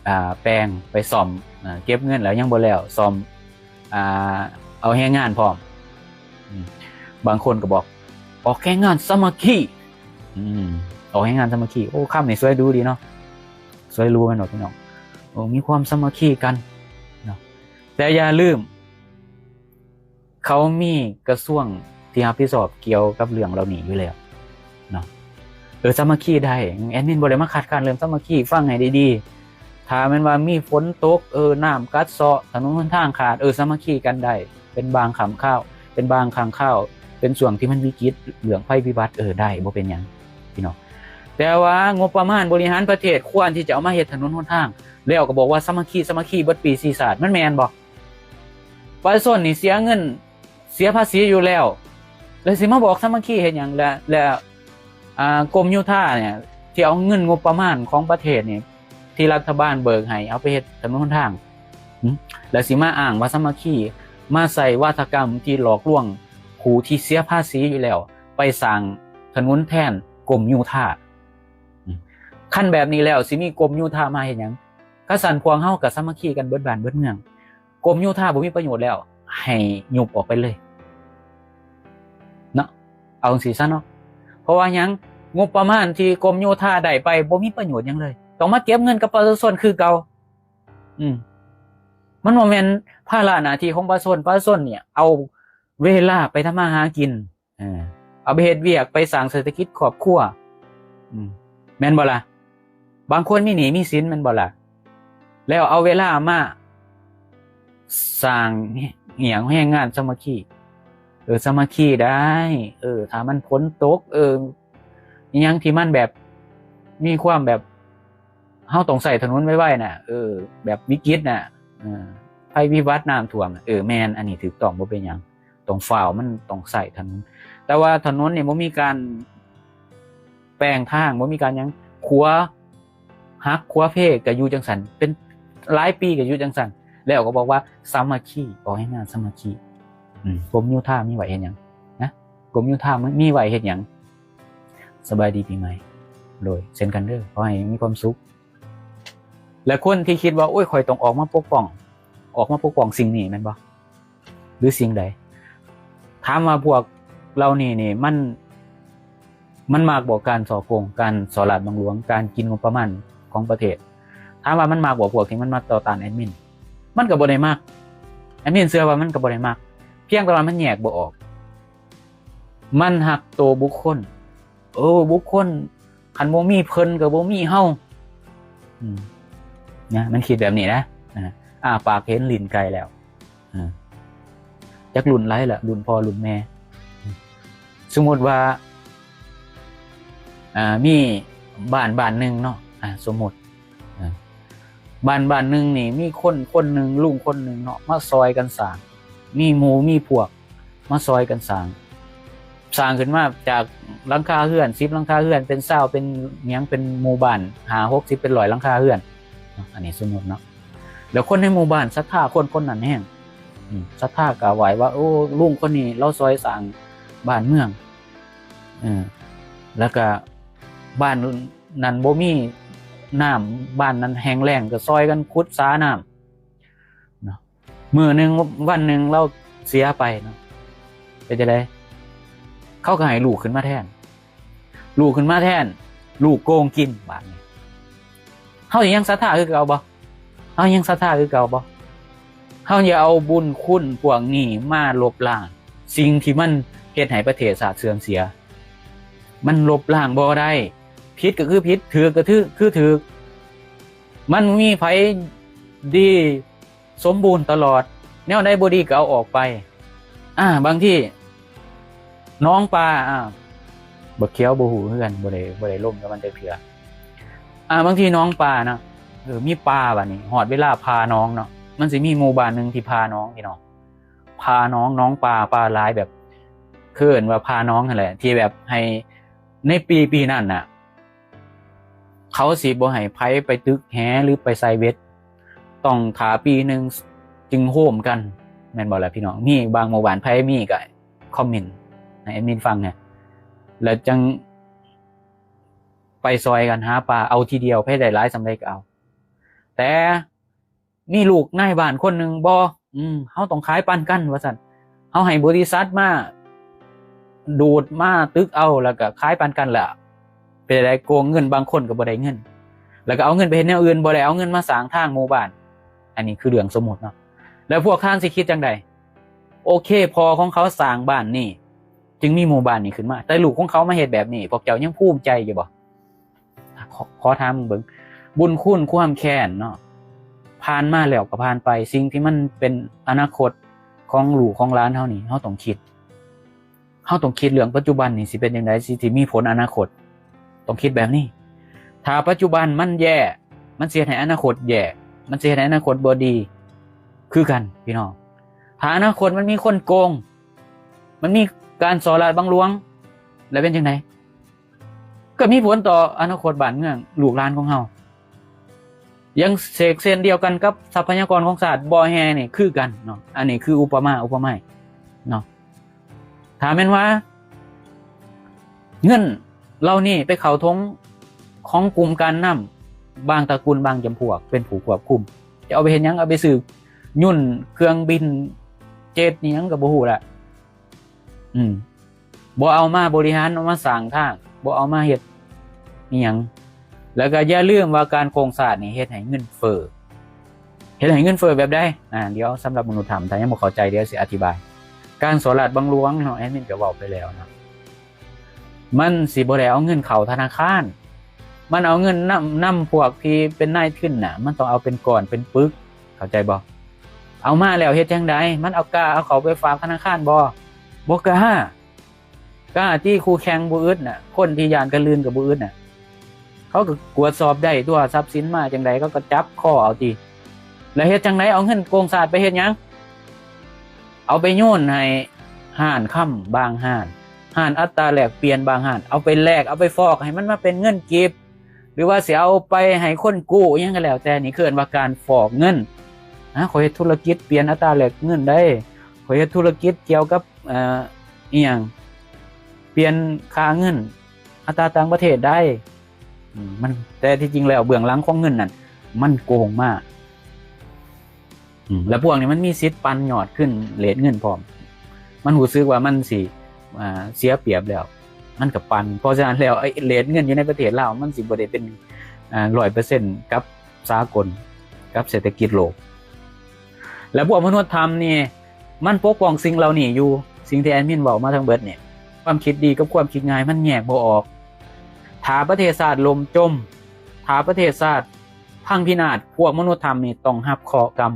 ອ່າ ແປງ ໄປສ້ອມ ອ່າ ເກັບເງິນແລ້ວຍັງບໍ່ແລ້ວ ສ້ອມ ອ່າ ເອົາແຮງງານພ້ອມ. ອືມ ບາງຄົນກໍບອກ ອອກແຮງງານສາມັກຄີ. ອືມ ອອກແຮງງານສາມັກຄີ ໂອ້ ຄຳນີ້ສວຍດູດີເນາະ ສວຍຫຼູແມ່ນບໍ່ ພີ່ນ້ອງ? ໂອ້ ມີຄວາມສາມັກຄີກັນເນາະ. ແຕ່ຢ່າລືມ ເຂົາມີກະຊວງທີ່ຮັບຜິດຊອບກ່ຽວກັບເລື່ອງເຫຼົ່ານີ້ຢູ່ແລ້ວເນາະ. ເອີ ສາມັກຄີໄດ້ ແອດມິນບໍ່ໄດ້ມາຄັດຄ້ານເລື່ອງສາມັກຄີ ຟັງໃຫ້ດີໆ. ຖ້າແມ່ນວ່າມີຝົນຕົກ ເອີ ນ້ຳກັດເຊາະ ຖະໜົນຫົນທາງຂາດ ເອີ ສາມັກຄີກັນໄດ້ ເປັນບາງຄັ້ງຄາວ ເປັນບາງຄັ້ງຄາວ ເປັນຊ່ວງທີ່ມັນວິກິດເລື່ອງໄພພິບັດ ເອີ ໄດ້ ບໍ່ເປັນຫຍັງ ພີ່ນ້ອງ. ແຕ່ວ່າງົບປະມານບໍລິຫານປະເທດ ຄວນທີ່ຈະເອົາມາເຮັດຖະໜົນຫົນທາງ ແລ້ວກໍບອກວ່າສາມັກຄີ ສາມັກຄີ ເບິດປີຊີຊາດ ມັນແມ່ນບໍ່? ປະຊາຊົນນີ້ເສຍເງິນ ເສຍພາສີຢູ່ແລ້ວ ແລ້ວຊິມາບອກສາມັກຄີເຮັດຫຍັງ? ແລະ ແລະ ອ່າ ກົມໂຍທາເນຍ ທີ່ເອົາເງິນງົບປະມານຂອງປະເທດນີ້ ທີ່ລັດຖະບານເບີກໃຫ້ເອົາໄປເຮັດຖະໜົນຫົນທາງ ຫຶ? ແລ້ວຊິມາອ້າງວ່າສາມັກຄີ ມາໃຊ້ວາທະກຳທີ່ຫຼອກລວງຜູ້ທີ່ເສຍພາສີຢູ່ແລ້ວ ໄປສ້າງຖະໜົນແທນກົມໂຍທາ ຫຶ? ຄັນແບບນີ້ແລ້ວ ຊິມີກົມໂຍທາມາເຮັດຫຍັງ? ຄັນຊັ້ນພວກເຮົາກໍສາມັກຄີກັນເບິດບ້ານເບິດເມືອງ ກົມໂຍທາບໍ່ມີປະໂຫຍດແລ້ວ ໃຫ້ຍຸບອອກໄປເລີຍເນາະ ເອົາຈັ່ງຊີ້ຊະເນາະ. ເພາະວ່າຫຍັງ? ງົບປະມານທີ່ກົມໂຍທາໄດ້ໄປບໍ່ມີປະໂຫຍດຫຍັງເລີຍ ຕ້ອງມາເກັບເງິນກັບປະຊາຊົນຄືເກົ່າ. ອືມ ມັນບໍ່ແມ່ນພາລະໜ້າທີ່ຂອງປະຊາຊົນ ປະຊາຊົນນີ້ເອົາເວລາໄປທຳມາຫາກິນ ເອີ ເອົາໄປເຮັດວຽກ ໄປສ້າງເສດຖະກິດຄອບຄົວ ອືມ ແມ່ນບໍ່ລະ? ບາງຄົນມີໜີ້ມີສິນແມ່ນບໍ່ລະ? ແລ້ວເອົາເວລາມາສ້າງອີ່ຫຍັງ ແຮງງານສາມັກຄີ ເອີ ສາມັກຄີໄດ້ ເອີ ຖ້າມັນຝົນຕົກ ເອີ ອີ່ຫຍັງທີ່ມັນແບບ ມີຄວາມແບບ ເຮົາຕ້ອງໃຊ້ຖະໜົນໄວໆນະ ເອີ ແບບວິກິດນະ ເອີ ໄພພິບັດ ນ້ຳຖ້ວມນະ ເອີ ແມ່ນ ອັນນີ້ຖືກຕ້ອງ ບໍ່ເປັນຫຍັງ ຕ້ອງຟ້າວ ມັນຕ້ອງໃຊ້ຖະໜົນ. ແຕ່ວ່າຖະໜົນນີ້ບໍ່ມີການແປງທາງ ບໍ່ມີການຫຍັງ ຂົວຫັກ ຂົວເພ ກໍຢູ່ຈັ່ງຊັ້ນ ເປັນຫຼາຍປີກໍຢູ່ຈັ່ງຊັ້ນ ແລ້ວກໍບອກວ່າສາມັກຄີ ອອກແຮງງານສາມັກຄີ. ອືມ ກົມໂຍທາມີໄວ້ເຮັດຫຍັງນະ? ກົມໂຍທາມີໄວ້ເຮັດຫຍັງ? ສະບາຍດີປີໃໝ່ ໂດຍເຊັ່ນກັນເດີ ຂໍໃຫ້ມີຄວາມສຸກ. ແລະ ຄົນທີ່ຄິດວ່າ ໂອ້ຍ ຂ້ອຍຕ້ອງອອກມາປົກປ້ອງ ອອກມາປົກປ້ອງສິ່ງນີ້ແມ່ນບໍ່ ຫຼືສິ່ງໃດ? ຖາມວ່າພວກເຫຼົ່ານີ້ນີ້ ມັນ ມັນມັກບໍ່ ການສໍ້ໂກງ ການສໍ້ລາດບັງຫຼວງ ການກິນງົບປະມານຂອງປະເທດ? ຖາມວ່າມັນມັກບໍ່ ພວກທີ່ມັນມາຕໍ່ຕ້ານແອດມິນ? ມັນກໍບໍ່ໄດ້ມັກ ແອດມິນເຊື່ອວ່າມັນກໍບໍ່ໄດ້ມັກ ພຽງແຕ່ວ່າມັນແຍກບໍ່ອອກ. ມັນຮັກໂຕບຸກຄົນ ເອີ ບຸກຄົນ ຄັນບໍ່ມີເພິ່ນກໍບໍ່ມີເຮົາ ອືມ ນະ ມັນຄິດແບບນີ້ນະ ອ່າ ອ້າປາກເຫັນລີ້ນໄກ່ແລ້ວ ເອີ ຈັກລຸ້ນໃດລະ ລຸ້ນພໍ່ລຸ້ນແມ່. ສົມມຸດວ່າ ອ່າ ມີບ້ານບ້ານໜຶ່ງເນາະ ອ່າ ສົມມຸດ ອ່າ ບ້ານບ້ານໜຶ່ງນີ້ ມີຄົນຄົນໜຶ່ງ ລຸງຄົນໜຶ່ງເນາະ ມາຊ່ອຍກັນສ້າງ ມີໝູ່ມີພວກມາຊ່ອຍກັນສ້າງ ສ້າງຂຶ້ນມາຈາກຫຼັງຄາເຮືອນ ສິບຫຼັງຄາເຮືອນ ເປັນຊາວ ເປັນຫຍັງ ເປັນໝູ່ບ້ານ ຫ້າ ຫົກສິບ ເປັນຮ້ອຍຫຼັງຄາເຮືອນເນາະ ອັນນີ້ສົມມຸດເນາະ. ແລ້ວຄົນໃນໝູ່ບ້ານສັດທາຄົນຄົນນັ້ນແຮງ ອືມ ສັດທາກາບໄຫວ້ວ່າ ໂອ້ ລຸງຄົນນີ້ລາວຊ່ອຍສ້າງບ້ານເມືອງ ເອີ ແລ້ວກະບ້ານນັ້ນບໍ່ມີນ້ຳ ບ້ານນັ້ນແຫ້ງແລ້ງ ກໍຊ່ອຍກັນຂຸດສານ້ຳເນາະ. ມື້ໜຶ່ງ ວັນໜຶ່ງລາວເສຍໄປເນາະ ເປັນຈັ່ງໃດ? ເຂົາກໍໃຫ້ລູກຂຶ້ນມາແທນ ລູກຂຶ້ນມາແທນ ລູກໂກງກິນ ບາດນີ້ ເຮົາຊິຍັງສັດທາຄືເກົ່າບໍ່? ເຮົາຍັງສັດທາຄືເກົ່າບໍ່? ເຮົາຢ່າເອົາບຸນຄຸນພວກນີ້ມາລົບລ້າງສິ່ງທີ່ມັນເຮັດໃຫ້ປະເທດຊາດເສື່ອມເສຍ ມັນລົບລ້າງບໍ່ໄດ້. ຜິດກໍຄືຜິດ, ຖືກກໍຖືກ ຄືຖືກ. ມັນມີໃຜດີສົມບູນຕະຫຼອດ, ແນວໃດບໍ່ດີກໍເອົາອອກໄປ. ອາ ບາງທີໜອງປາ ອາ ບັກຂຽວບໍ່ຮູ້ຄືກັນ, ບໍ່ໄດ້ ບໍ່ໄດ້ລົມກັບມັນຈັກເທື່ອ. ອາ ບາງທີໜອງປານະ ເອີ ມີປ່າ, ບາດນີ້ຮອດເວລາຜ່າໜອງເນາະ, ມັນຊິມີໝູ່ບ້ານໜຶ່ງທີ່ຜ່າໜອງ ພີ່ນ້ອງ, ຜ່າໜອງ, ໜອງປາ, ປາຫຼາຍ, ແບບ ເອີ້ນວ່າຜ່າໜອງຫັ້ນແຫຼະ, ທີ່ແບບໃຫ້ ໃນປີ ປີນັ້ນນະ ເຂົາຊິບໍ່ໃຫ້ໃຜໄປຕຶກແຫ ຫຼື ໄປໃສ່ເບັດ, ຕ້ອງຖ້າປີໜຶ່ງຈຶ່ງໂຮມກັນ, ແມ່ນບໍ່ລະ ພີ່ນ້ອງ? ມີບາງໝູ່ບ້ານ ໃຜມີກໍຄອມເມັນໃຫ້ແອດມິນຟັງແດ່, ແລ້ວຈັ່ງໄປຊ່ອຍກັນຫາປາ, ເອົາທີດຽວ, ໃຜໄດ້ຫຼາຍສ່ຳໃດກໍເອົາ. ແຕ່ ມີລູກນາຍບ້ານຄົນໜຶ່ງ ບໍ່ ອືມ ເຮົາຕ້ອງຂາຍປັນກັນວ່າຊັ້ນ, ເຮົາໃຫ້ບໍລິສັດມາດູດມາຕຶກເອົາ ແລ້ວກໍຂາຍປັນກັນ, ແລ້ວເປັນໃດ ໂກງເງິນ, ບາງຄົນກໍບໍ່ໄດ້ເງິນ, ແລ້ວກໍເອົາເງິນໄປເຮັດແນວອື່ນ, ບໍ່ໄດ້ເອົາເງິນມາສ້າງທາງໝູ່ບ້ານ. ອັນນີ້ຄືເລື່ອງສົມມຸດເນາະ. ແລ້ວພວກທ່ານຊິຄິດຈັ່ງໃດ? ໂອເຄ, ພໍ່ຂອງເຂົາສ້າງບ້ານນີ້ ຈຶ່ງມີໝູ່ບ້ານນີ້ຂຶ້ນມາ, ແຕ່ລູກຂອງເຂົາມາເຮັດແບບນີ້, ພວກເຈົ້າຍັງພູມໃຈຢູ່ບໍ່? ຂໍ ຂໍຖາມເບິ່ງ, ບຸນຄຸນຄວາມແຄ້ນເນາະ ຜ່ານມາແລ້ວກໍຜ່ານໄປ, ສິ່ງທີ່ມັນເປັນອະນາຄົດຂອງລູກຂອງຫຼານເຮົານີ້ ເຮົາຕ້ອງຄິດ, ເຮົາຕ້ອງຄິດເລື່ອງປັດຈຸບັນນີ້ຊິເປັນຈັ່ງໃດ, ຊິ ຊິມີຜົນອະນາຄົດ, ຕ້ອງຄິດແບບນີ້. ຖ້າປັດຈຸບັນມັນແຍ່ ມັນຊິເຮັດໃຫ້ອະນາຄົດແຍ່, ມັນຊິເຮັດໃຫ້ອະນາຄົດບໍ່ດີຄືກັນ ພີ່ນ້ອງ. ຖ້າອະນາຄົດມັນມີຄົນໂກງ, ມັນມີການສໍ້ລາດບັງຫຼວງ, ແລ້ວເປັນຈັ່ງໃດ? ກໍມີຜົນຕໍ່ອະນາຄົດບ້ານເມືອງ ລູກຫຼານຂອງເຮົາ. ຢ່າງເຊັ່ນດຽວກັນກັບຊັບພະຍາກອນຂອງຊາດ, ບໍ່ແຮ່ນີ້ຄືກັນເນາະ, ອັນນີ້ຄືອຸປະມາອຸປະໄມເນາະ. ຖ້າແມ່ນວ່າເງິນເຫຼົ່ານີ້ໄປເຂົ້າຖົງຂອງກຸ່ມການນຳບາງຕະກຸນບາງຈຳພວກເປັນຜູ້ຄວບຄຸມ, ຈະເອົາໄປເຮັດຫຍັງ? ເອົາໄປຊື້ຍົນ, ເຄື່ອງບິນເຈັດ ອີ່ຫຍັງກໍບໍ່ຮູ້ລະ. ອືມ ບໍ່ເອົາມາບໍລິຫານ, ເອົາມາສ້າງທາງ, ບໍ່ເອົາມາເຮັດອີ່ຫຍັງ. ແລ້ວກໍຢ່າລືມວ່າການໂກງຊາດນີ້ເຮັດໃຫ້ເງິນເຟີ້. ເຮັດໃຫ້ເງິນເຟີ້ແບບໃດ? ອາ ດຽວສຳລັບມະນຸດທຳ ຖ້າຍັງບໍ່ເຂົ້າໃຈ ດຽວຊິອະທິບາຍ. ການສໍ້ລາດບັງຫຼວງເນາະ, ແອດມິນກໍເວົ້າໄປແລ້ວເນາະ, ມັນຊິບໍ່ໄດ້ເອົາເງິນເຂົ້າທະນາຄານ, ມັນເອົາເງິນນຳ ນຳພວກທີ່ເປັນນາຍທຶນນະ, ມັນຕ້ອງເອົາເປັນກ້ອນເປັນປຶກ, ເຂົ້າໃຈບໍ່? ເອົາມາແລ້ວເຮັດຈັ່ງໃດ? ມັນເອົາກ້າເອົາເຂົ້າໄປຝາກທະນາຄານບໍ່? ບໍ່ກ້າ. ກ້າຕິ? ຄູ່ແຂ່ງບໍ່ອຶດນະ, ຄົນທີ່ຢ້ານກະລື່ນກໍບໍ່ອຶດນະ. ເຂົາກໍກວດສອບໄດ້ຕົວະ, ຊັບສິນມາຈັ່ງໃດ ເຂົາກໍຈັບຄໍເອົາຕິ. ແລ້ວເຮັດຈັ່ງໃດ? ເອົາເງິນໂກງຊາດໄປເຮັດຫຍັງ? ເອົາໄປໂຍນໃຫ້ຮ້ານຄຳບາງຮ້ານ, ຮ້ານອັດຕາແລກປ່ຽນບາງຮ້ານ, ເອົາໄປແລກ, ເອົາໄປຟອກໃຫ້ມັນມາເປັນເງິນກີບ, ຫຼືວ່າຊິເອົາໄປໃຫ້ຄົນກູ້ ອີ່ຫຍັງກໍແລ້ວແຕ່, ນີ້ເອີ້ນວ່າການຟອກເງິນ. ອາ ຂ້ອຍເຮັດທຸລະກິດປ່ຽນອັດຕາແລກເງິນໄດ້, ຂ້ອຍເຮັດທຸລະກິດກ່ຽວກັບ ເອີ ອີ່ຫຍັງ ປ່ຽນຄ່າເງິນອັດຕາຕ່າງປະເທດໄດ້. ອືມ ມັນ ແຕ່ທີ່ຈິງແລ້ວເບື້ອງຫຼັງຂອງເງິນນັ້ນ ມັນໂກງມາ. ອືມ ແລ້ວພວກນີ້ມັນມີສິດປັນຍອດຄືນເຣດເງິນພ້ອມ. ມັນຮູ້ສຶກວ່າມັນຊິ ອ່າ ເສຍປຽບແລ້ວ ມັນກໍປັນ. ເພາະສະນັ້ນແລ້ວ ໄອ້ເຣດເງິນຢູ່ໃນປະເທດລາວ ມັນຊິບໍ່ໄດ້ເປັນ ອ່າ ຮ້ອຍເປີເຊັນກັບສາກົນ ກັບເສດຖະກິດໂລກ. ແລ້ວພວກມະນຸດທຳນີ້ ມັນປົກປ້ອງສິ່ງເຫຼົ່ານີ້ຢູ່. ສິ່ງທີ່ແອດມິນເວົ້າມາທັງເບິດນີ້ ຄວາມຄິດດີກັບຄວາມຄິດງາຍ ມັນແຍກບໍ່ອອກ. ຖ້າປະເທດຊາດລົ້ມຈົມ, ຖ້າປະເທດຊາດພັງພິນາດ, ພວກມະນຸດທຳນີ້ຕ້ອງຮັບເຄາະກຳ.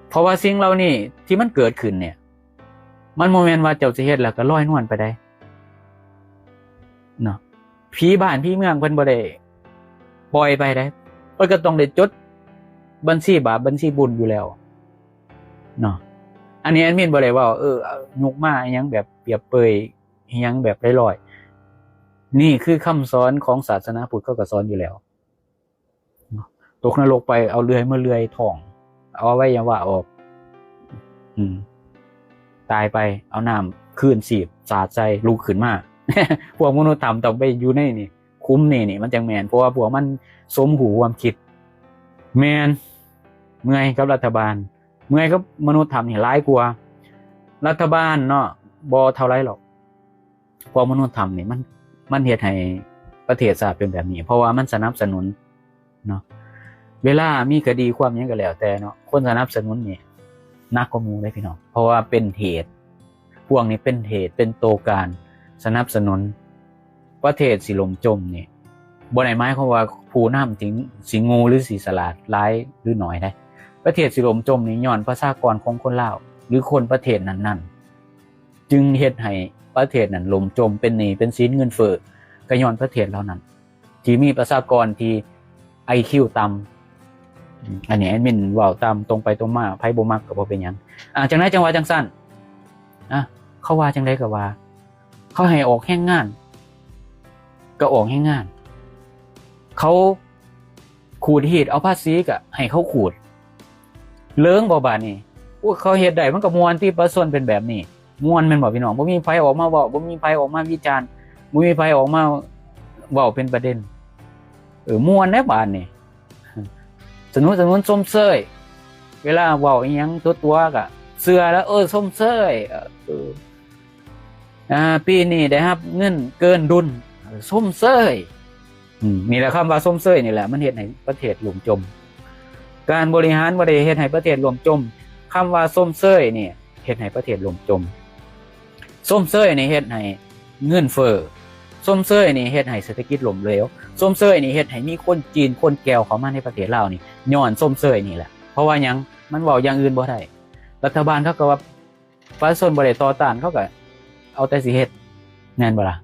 ເພາະວ່າສິ່ງເຫຼົ່ານີ້ທີ່ມັນເກີດຂຶ້ນນີ້ ມັນບໍ່ແມ່ນວ່າເຈົ້າຊິເຮັດແລ້ວກໍລອຍນວນໄປໄດ້ເນາະ. ຜີບ້ານຜີເມືອງເພິ່ນບໍ່ໄດ້ປ່ອຍໄປເດ້, ເພິ່ນກໍຕ້ອງໄດ້ຈົດບັນຊີບາບບັນຊີບຸນຢູ່ແລ້ວເນາະ. ອັນນີ້ແອດມິນບໍ່ໄດ້ເວົ້າ ເອີ ຍົກມາອີ່ຫຍັງແບບປຽບເປີຍ ອີ່ຫຍັງແບບລອຍໆ. ນີ້ຄືຄຳສອນຂອງສາສະໜາພຸດ ເຂົາກໍສອນຢູ່ແລ້ວ. ຕົກນະລົກໄປ ເອົາເລື່ອຍມາເລື່ອຍທ້ອງ ເອົາອະໄວຍະວະອອກ ອືມ ຕາຍໄປ ເອົານ້ຳຄືນຊີບສາດໃສ່ ລຸກຂຶ້ນມາ. ພວກມະນຸດທຳຕ້ອງໄປຢູ່ໃນນີ້ ຂຸມນີ້ນີ້ ມັນຈັ່ງແມ່ນ, ເພາະວ່າພວກມັນສົມຮູ້ຮ່ວມຄິດ. ແມ່ນ ເມື່ອຍກັບລັດຖະບານ, ເມື່ອຍກັບມະນຸດທຳນີ້ຫຼາຍກວ່າ. ລັດຖະບານເນາະ ບໍ່ເທົ່າໃດຫຼອກ. ພວກມະນຸດທຳນີ້ ມັນ ມັນເຮັດໃຫ້ປະເທດຊາດເປັນແບບນີ້ ເພາະວ່າມັນສະໜັບສະໜູນເນາະ. ເວລາມີຄະດີຄວາມຫຍັງກໍແລ້ວແຕ່ເນາະ ຄົນສະໜັບສະໜູນນີ້ໜັກກວ່າໝູ່ເດ້ພີ່ນ້ອງ, ເພາະວ່າເປັນເຫດ, ພວກນີ້ເປັນເຫດ ເປັນໂຕການສະໜັບສະໜູນ ປະເທດຊິລົ້ມຈົມນີ້ ບໍ່ໄດ້ໝາຍຄວາມວ່າຜູ້ນຳຊິ ຊິໂງ່ ຫຼື ຊິສະຫຼາດຫຼາຍ ຫຼື ໜ້ອຍໃດ. ປະເທດຊິລົ້ມຈົມນີ້ຍ້ອນປະຊາກອນຂອງຄົນລາວ ຫຼື ຄົນປະເທດນັ້ນໆ ຈຶ່ງເຮັດໃຫ້ປະເທດນັ້ນລົ້ມຈົມ ເປັນໜີ້ເປັນສິນ ເງິນເຟີ້ ກໍຍ້ອນປະເທດເຫຼົ່ານັ້ນ ທີ່ມີປະຊາກອນທີ່ໄອຄິວຕ່ຳ. ອັນນີ້ແອດມິນເວົ້າຕາມຕົງໄປຕົງມາ ໃຜບໍ່ມັກກໍບໍ່ເປັນຫຍັງ. ອາ ຈັ່ງໃດຈັ່ງວ່າຈັ່ງຊັ້ນ. ອາ ເຂົາວ່າຈັ່ງໃດກໍວ່າ ເຂົາໃຫ້ອອກແຮງງານ ກໍອອກແຮງງານ. ເຂົາຂູດຮີດເອົາພາສີ ກໍໃຫ້ເຂົາຂູດ. ເລີງບໍ່ບາດນີ້? ໂອ້ ເຂົາເຮັດໄດ້ ມັນກໍມ່ວນຕິ ປະຊາຊົນເປັນແບບນີ້. ມ່ວນແມ່ນບໍ່ພີ່ນ້ອງ? ບໍ່ມີໃຜອອກມາເວົ້າ ບໍ່ມີໃຜອອກມາວິຈານ ບໍ່ມີໃຜອອກມາເວົ້າເປັນປະເດັນ. ເອີ ມ່ວນແດ່ບາດນີ້. ສະໜູນສະໜູນຊົມເຊີຍ ເວລາເວົ້າອີ່ຫຍັງຕົວໆ ກໍເຊື່ອແລ້ວ ເອີ ຊົມເຊີຍ. ເອີ ອາ ປີນີ້ໄດ້ຮັບເງິນເກີນດຸນ ຊົມເຊີຍ. ອືມ ນີ້ແຫຼະ ຄຳວ່າຊົມເຊີຍນີ້ແຫຼະ ມັນເຮັດໃຫ້ປະເທດລົ້ມຈົມ. ການບໍລິຫານບໍ່ໄດ້ເຮັດໃຫ້ປະເທດລົ້ມຈົມ. ຄຳວ່າຊົມເຊີຍນີ້ເຮັດໃຫ້ປະເທດລົ້ມຈົມ. ຊົມເຊີຍນີ້ເຮັດໃຫ້ເງິນເຟີ້. ຊົມເຊີຍນີ້ເຮັດໃຫ້ເສດຖະກິດລົ້ມເຫຼວ. ຊົມເຊີຍນີ້ເຮັດໃຫ້ມີຄົນຈີນຄົນແກວເຂົ້າມາໃນປະເທດລາວນີ້ ຍ້ອນຊົມເຊີຍນີ້ແຫຼະ. ເພາະວ່າຫຍັງ? ມັນເວົ້າຢ່າງອື່ນບໍ່ໄດ້. ລັດຖະບານເຂົາກໍວ່າປະຊາຊົນບໍ່ໄດ້ຕໍ່ຕ້ານ ເຂົາກໍເອົາແຕ່ຊິເຮັດ ແມ່ນບໍ່ລະ?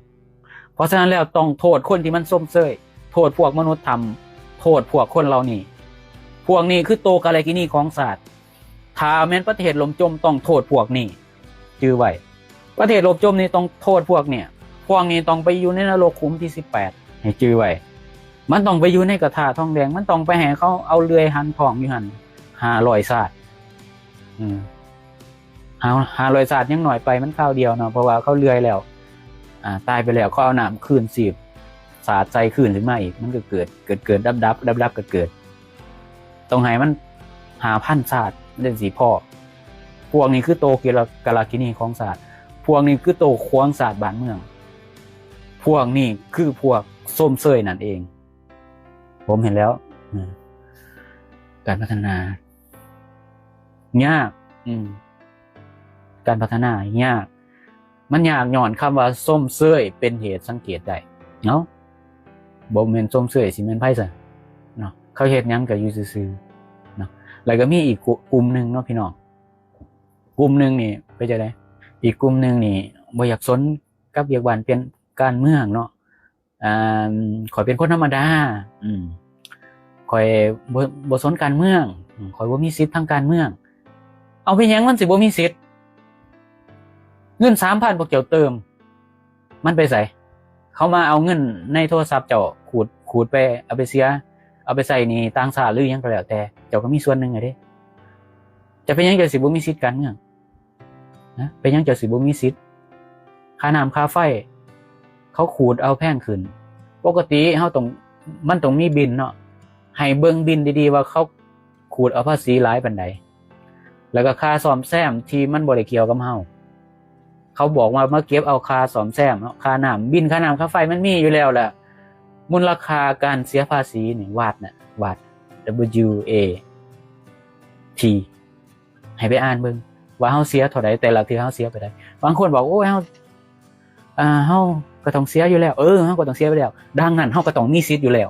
ເພາະສະນັ້ນແລ້ວ ຕ້ອງໂທດຄົນທີ່ມັນຊົມເຊີຍ, ໂທດພວກມະນຸດທຳ, ໂທດພວກຄົນເຫຼົ່ານີ້. ພວກນີ້ຄືໂຕກາລະກິນີຂອງຊາດ. ຖ້າແມ່ນປະເທດລົ້ມຈົມ ຕ້ອງໂທດພວກນີ້. ຈື່ໄວ້. ປະເທດລົ້ມຈົມນີ້ຕ້ອງໂທດພວກນີ້. ພວກນີ້ຕ້ອງໄປຢູ່ໃນນະລົກຂຸມທີສິບແປດ. ໃຫ້ຈື່ໄວ້. ມັນຕ້ອງໄປຢູ່ໃນກະທະທອງແດງ. ມັນຕ້ອງໄປໃຫ້ເຂົາເອົາເລື່ອຍຫັນທ້ອງຢູ່ຫັ້ນ ຫ້າຮ້ອຍຊາດ. ອືມ. ຫ້າ ຫ້າຮ້ອຍຊາດຍັງໜ້ອຍໄປ, ມັນຄາວດຽວເນາະ, ເພາະວ່າເຂົາເລື່ອຍແລ້ວ ອາ ຕາຍໄປແລ້ວ ເຂົາເອົານ້ຳຄືນຊີບ ສາດໃສ່ຄືນຂຶ້ນມາອີກ, ມັນກໍເກີດ ເກີດ ເກີດ ດັບ ດັບ ດັບ ດັບ ກໍເກີດ. ຕ້ອງໃຫ້ມັນຫ້າພັນຊາດ ມັນຈັ່ງຊິພໍ. ພວກນີ້ຄືໂຕກິລະ ກາລະກິນີຂອງຊາດ. ພວກນີ້ຄືໂຕຂວາງຊາດບ້ານເມືອງ. ພວກນີ້ຄືພວກຊົມເຊີຍນັ້ນເອງ. ຜົມເຫັນແລ້ວ ອາ ການພັດທະນາ ຍາກ ອືມ ການພັດທະນາຍາກ. ມັນຍາກຍ້ອນຄຳວ່າຊົມເຊີຍເປັນເຫດສັງເກດໄດ້ເນາະ. ບໍ່ແມ່ນຊົມເຊີຍຊິແມ່ນໃຜຊະເນາະ. ເຂົາເຮັດຫຍັງກໍຢູ່ຊື່ໆເນາະ. ແລ້ວກໍມີອີກກຸ່ມໜຶ່ງເນາະພີ່ນ້ອງ. ກຸ່ມໜຶ່ງນີ້ເປັນຈັ່ງໃດ? ອີກກຸ່ມໜຶ່ງນີ້ບໍ່ຢາກສົນກັບວຽກບ້ານ ເປັນການເມືອງເນາະ. ອາ ຂ້ອຍເປັນຄົນທຳມະດາ ອືມ ຂ້ອຍບໍ່ ບໍ່ສົນການເມືອງ ຂ້ອຍບໍ່ມີສິດທາງການເມືອງ. ເອົາ ເປັນຫຍັງມັນຊິບໍ່ມີສິດ? ເງິນສາມພັນພວກເຈົ້າເຕີມ ມັນໄປໃສ? ເຂົາມາເອົາເງິນໃນໂທລະສັບເຈົ້າ ຂູດ ຂູດໄປ ເອົາໄປເສຍ ເອົາໄປໃຊ້ໜີ້ຕ່າງຊາດ ຫຼື ຫຍັງກໍແລ້ວແຕ່ ເຈົ້າກໍມີສ່ວນໜຶ່ງຫັ້ນເດ້. ຈະເປັນຫຍັງເຈົ້າຊິບໍ່ມີສິດການເມືອງ? ນະ ເປັນຫຍັງເຈົ້າຊິບໍ່ມີສິດ? ຄ່ານ້ຳຄ່າໄຟ ເຂົາຂູດເອົາແພງຂຶ້ນ. ປົກກະຕິເຮົາຕ້ອງ ມັນຕ້ອງມີບິນເນາະ, ໃຫ້ເບິ່ງບິນດີໆວ່າເຂົາຂູດເອົາພາສີຫຼາຍປານໃດ. ແລ້ວກໍຄ່າສ້ອມແຊມທີ່ມັນບໍ່ໄດ້ກ່ຽວກັບເຮົາ ເຂົາບອກວ່າມາເກັບເອົາຄ່າສ້ອມແຊມເນາະ, ຄ່ານ້ຳ ບິນຄ່ານ້ຳຄ່າໄຟມັນມີຢູ່ແລ້ວແຫຼະ. ມູນລະຄ່າການເສຍພາສີນີ້ VAT ນະ VAT W A T ໃຫ້ໄປອ່ານເບິ່ງວ່າເຮົາເສຍເທົ່າໃດ ແຕ່ລະເທື່ອເຮົາເສຍໄປໃດ. ບາງຄົນບອກ ໂອ້ຍ ເຮົາ ເຮົາກໍຕ້ອງເສຍຢູ່ແລ້ວ. ເອີ ເຮົາກໍຕ້ອງເສຍໄປແລ້ວ. ດັ່ງນັ້ນ ເຮົາກໍຕ້ອງມີສິດຢູ່ແລ້ວ.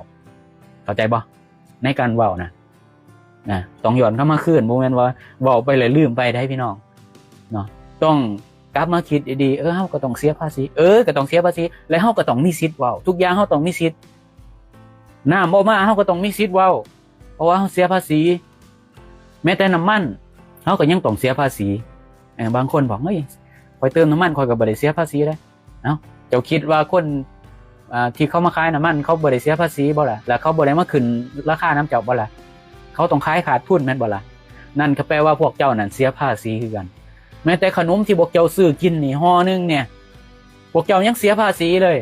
ເຂົ້າໃຈບໍ່? ໃນການເວົ້ານະ ນະ ຕ້ອງຍ້ອນກັບມາຄືນ. ບໍ່ແມ່ນວ່າເວົ້າໄປແລ້ວລືມໄປໄດ໋ພີ່ນ້ອງເນາະ. ຕ້ອງກັບມາຄິດດີໆ. ເອີ ເຮົາກໍຕ້ອງເສຍພາສີ. ເອີ ກໍຕ້ອງເສຍພາສີ ແລະ ເຮົາກໍຕ້ອງມີສິດເວົ້າ. ທຸກຢ່າງເຮົາຕ້ອງມີສິດ. ນ້ຳບໍ່ມາ ເຮົາກໍຕ້ອງມີສິດເວົ້າ ເພາະວ່າເຮົາເສຍພາສີ. ແມ້ແຕ່ນ້ຳມັນ ເຮົາກໍຍັງຕ້ອງເສຍພາສີ. ເອີ ບາງຄົນບອກ ເຮີ້ຍ ຂ້ອຍເຕີມນ້ຳມັນ ຂ້ອຍກໍບໍ່ໄດ້ເສຍພາສີເດ້. ເອົ້າ ເຈົ້າຄິດວ່າຄົນ ອາ ທີ່ເຂົາມາຂາຍນ້ຳມັນ ເຂົາບໍ່ໄດ້ເສຍພາສີບໍ່ລະ? ແລ້ວເຂົາບໍ່ໄດ້ມາຂຶ້ນລາຄານຳເຈົ້າບໍ່ລະ? ເຂົາຕ້ອງຂາຍຂາດທຶນແມ່ນບໍ່ລະ? ນັ້ນກໍແປວ່າພວກເຈົ້ານັ້ນເສຍພາສີຄືກັນ. ແມ້ແຕ່ຂະໜົມທີ່ພວກເຈົ້າຊື້ກິນນີ້ຫໍ່ໜຶ່ງນີ້ ພວກເຈົ້າຍັງເສຍພາສີເລີຍ.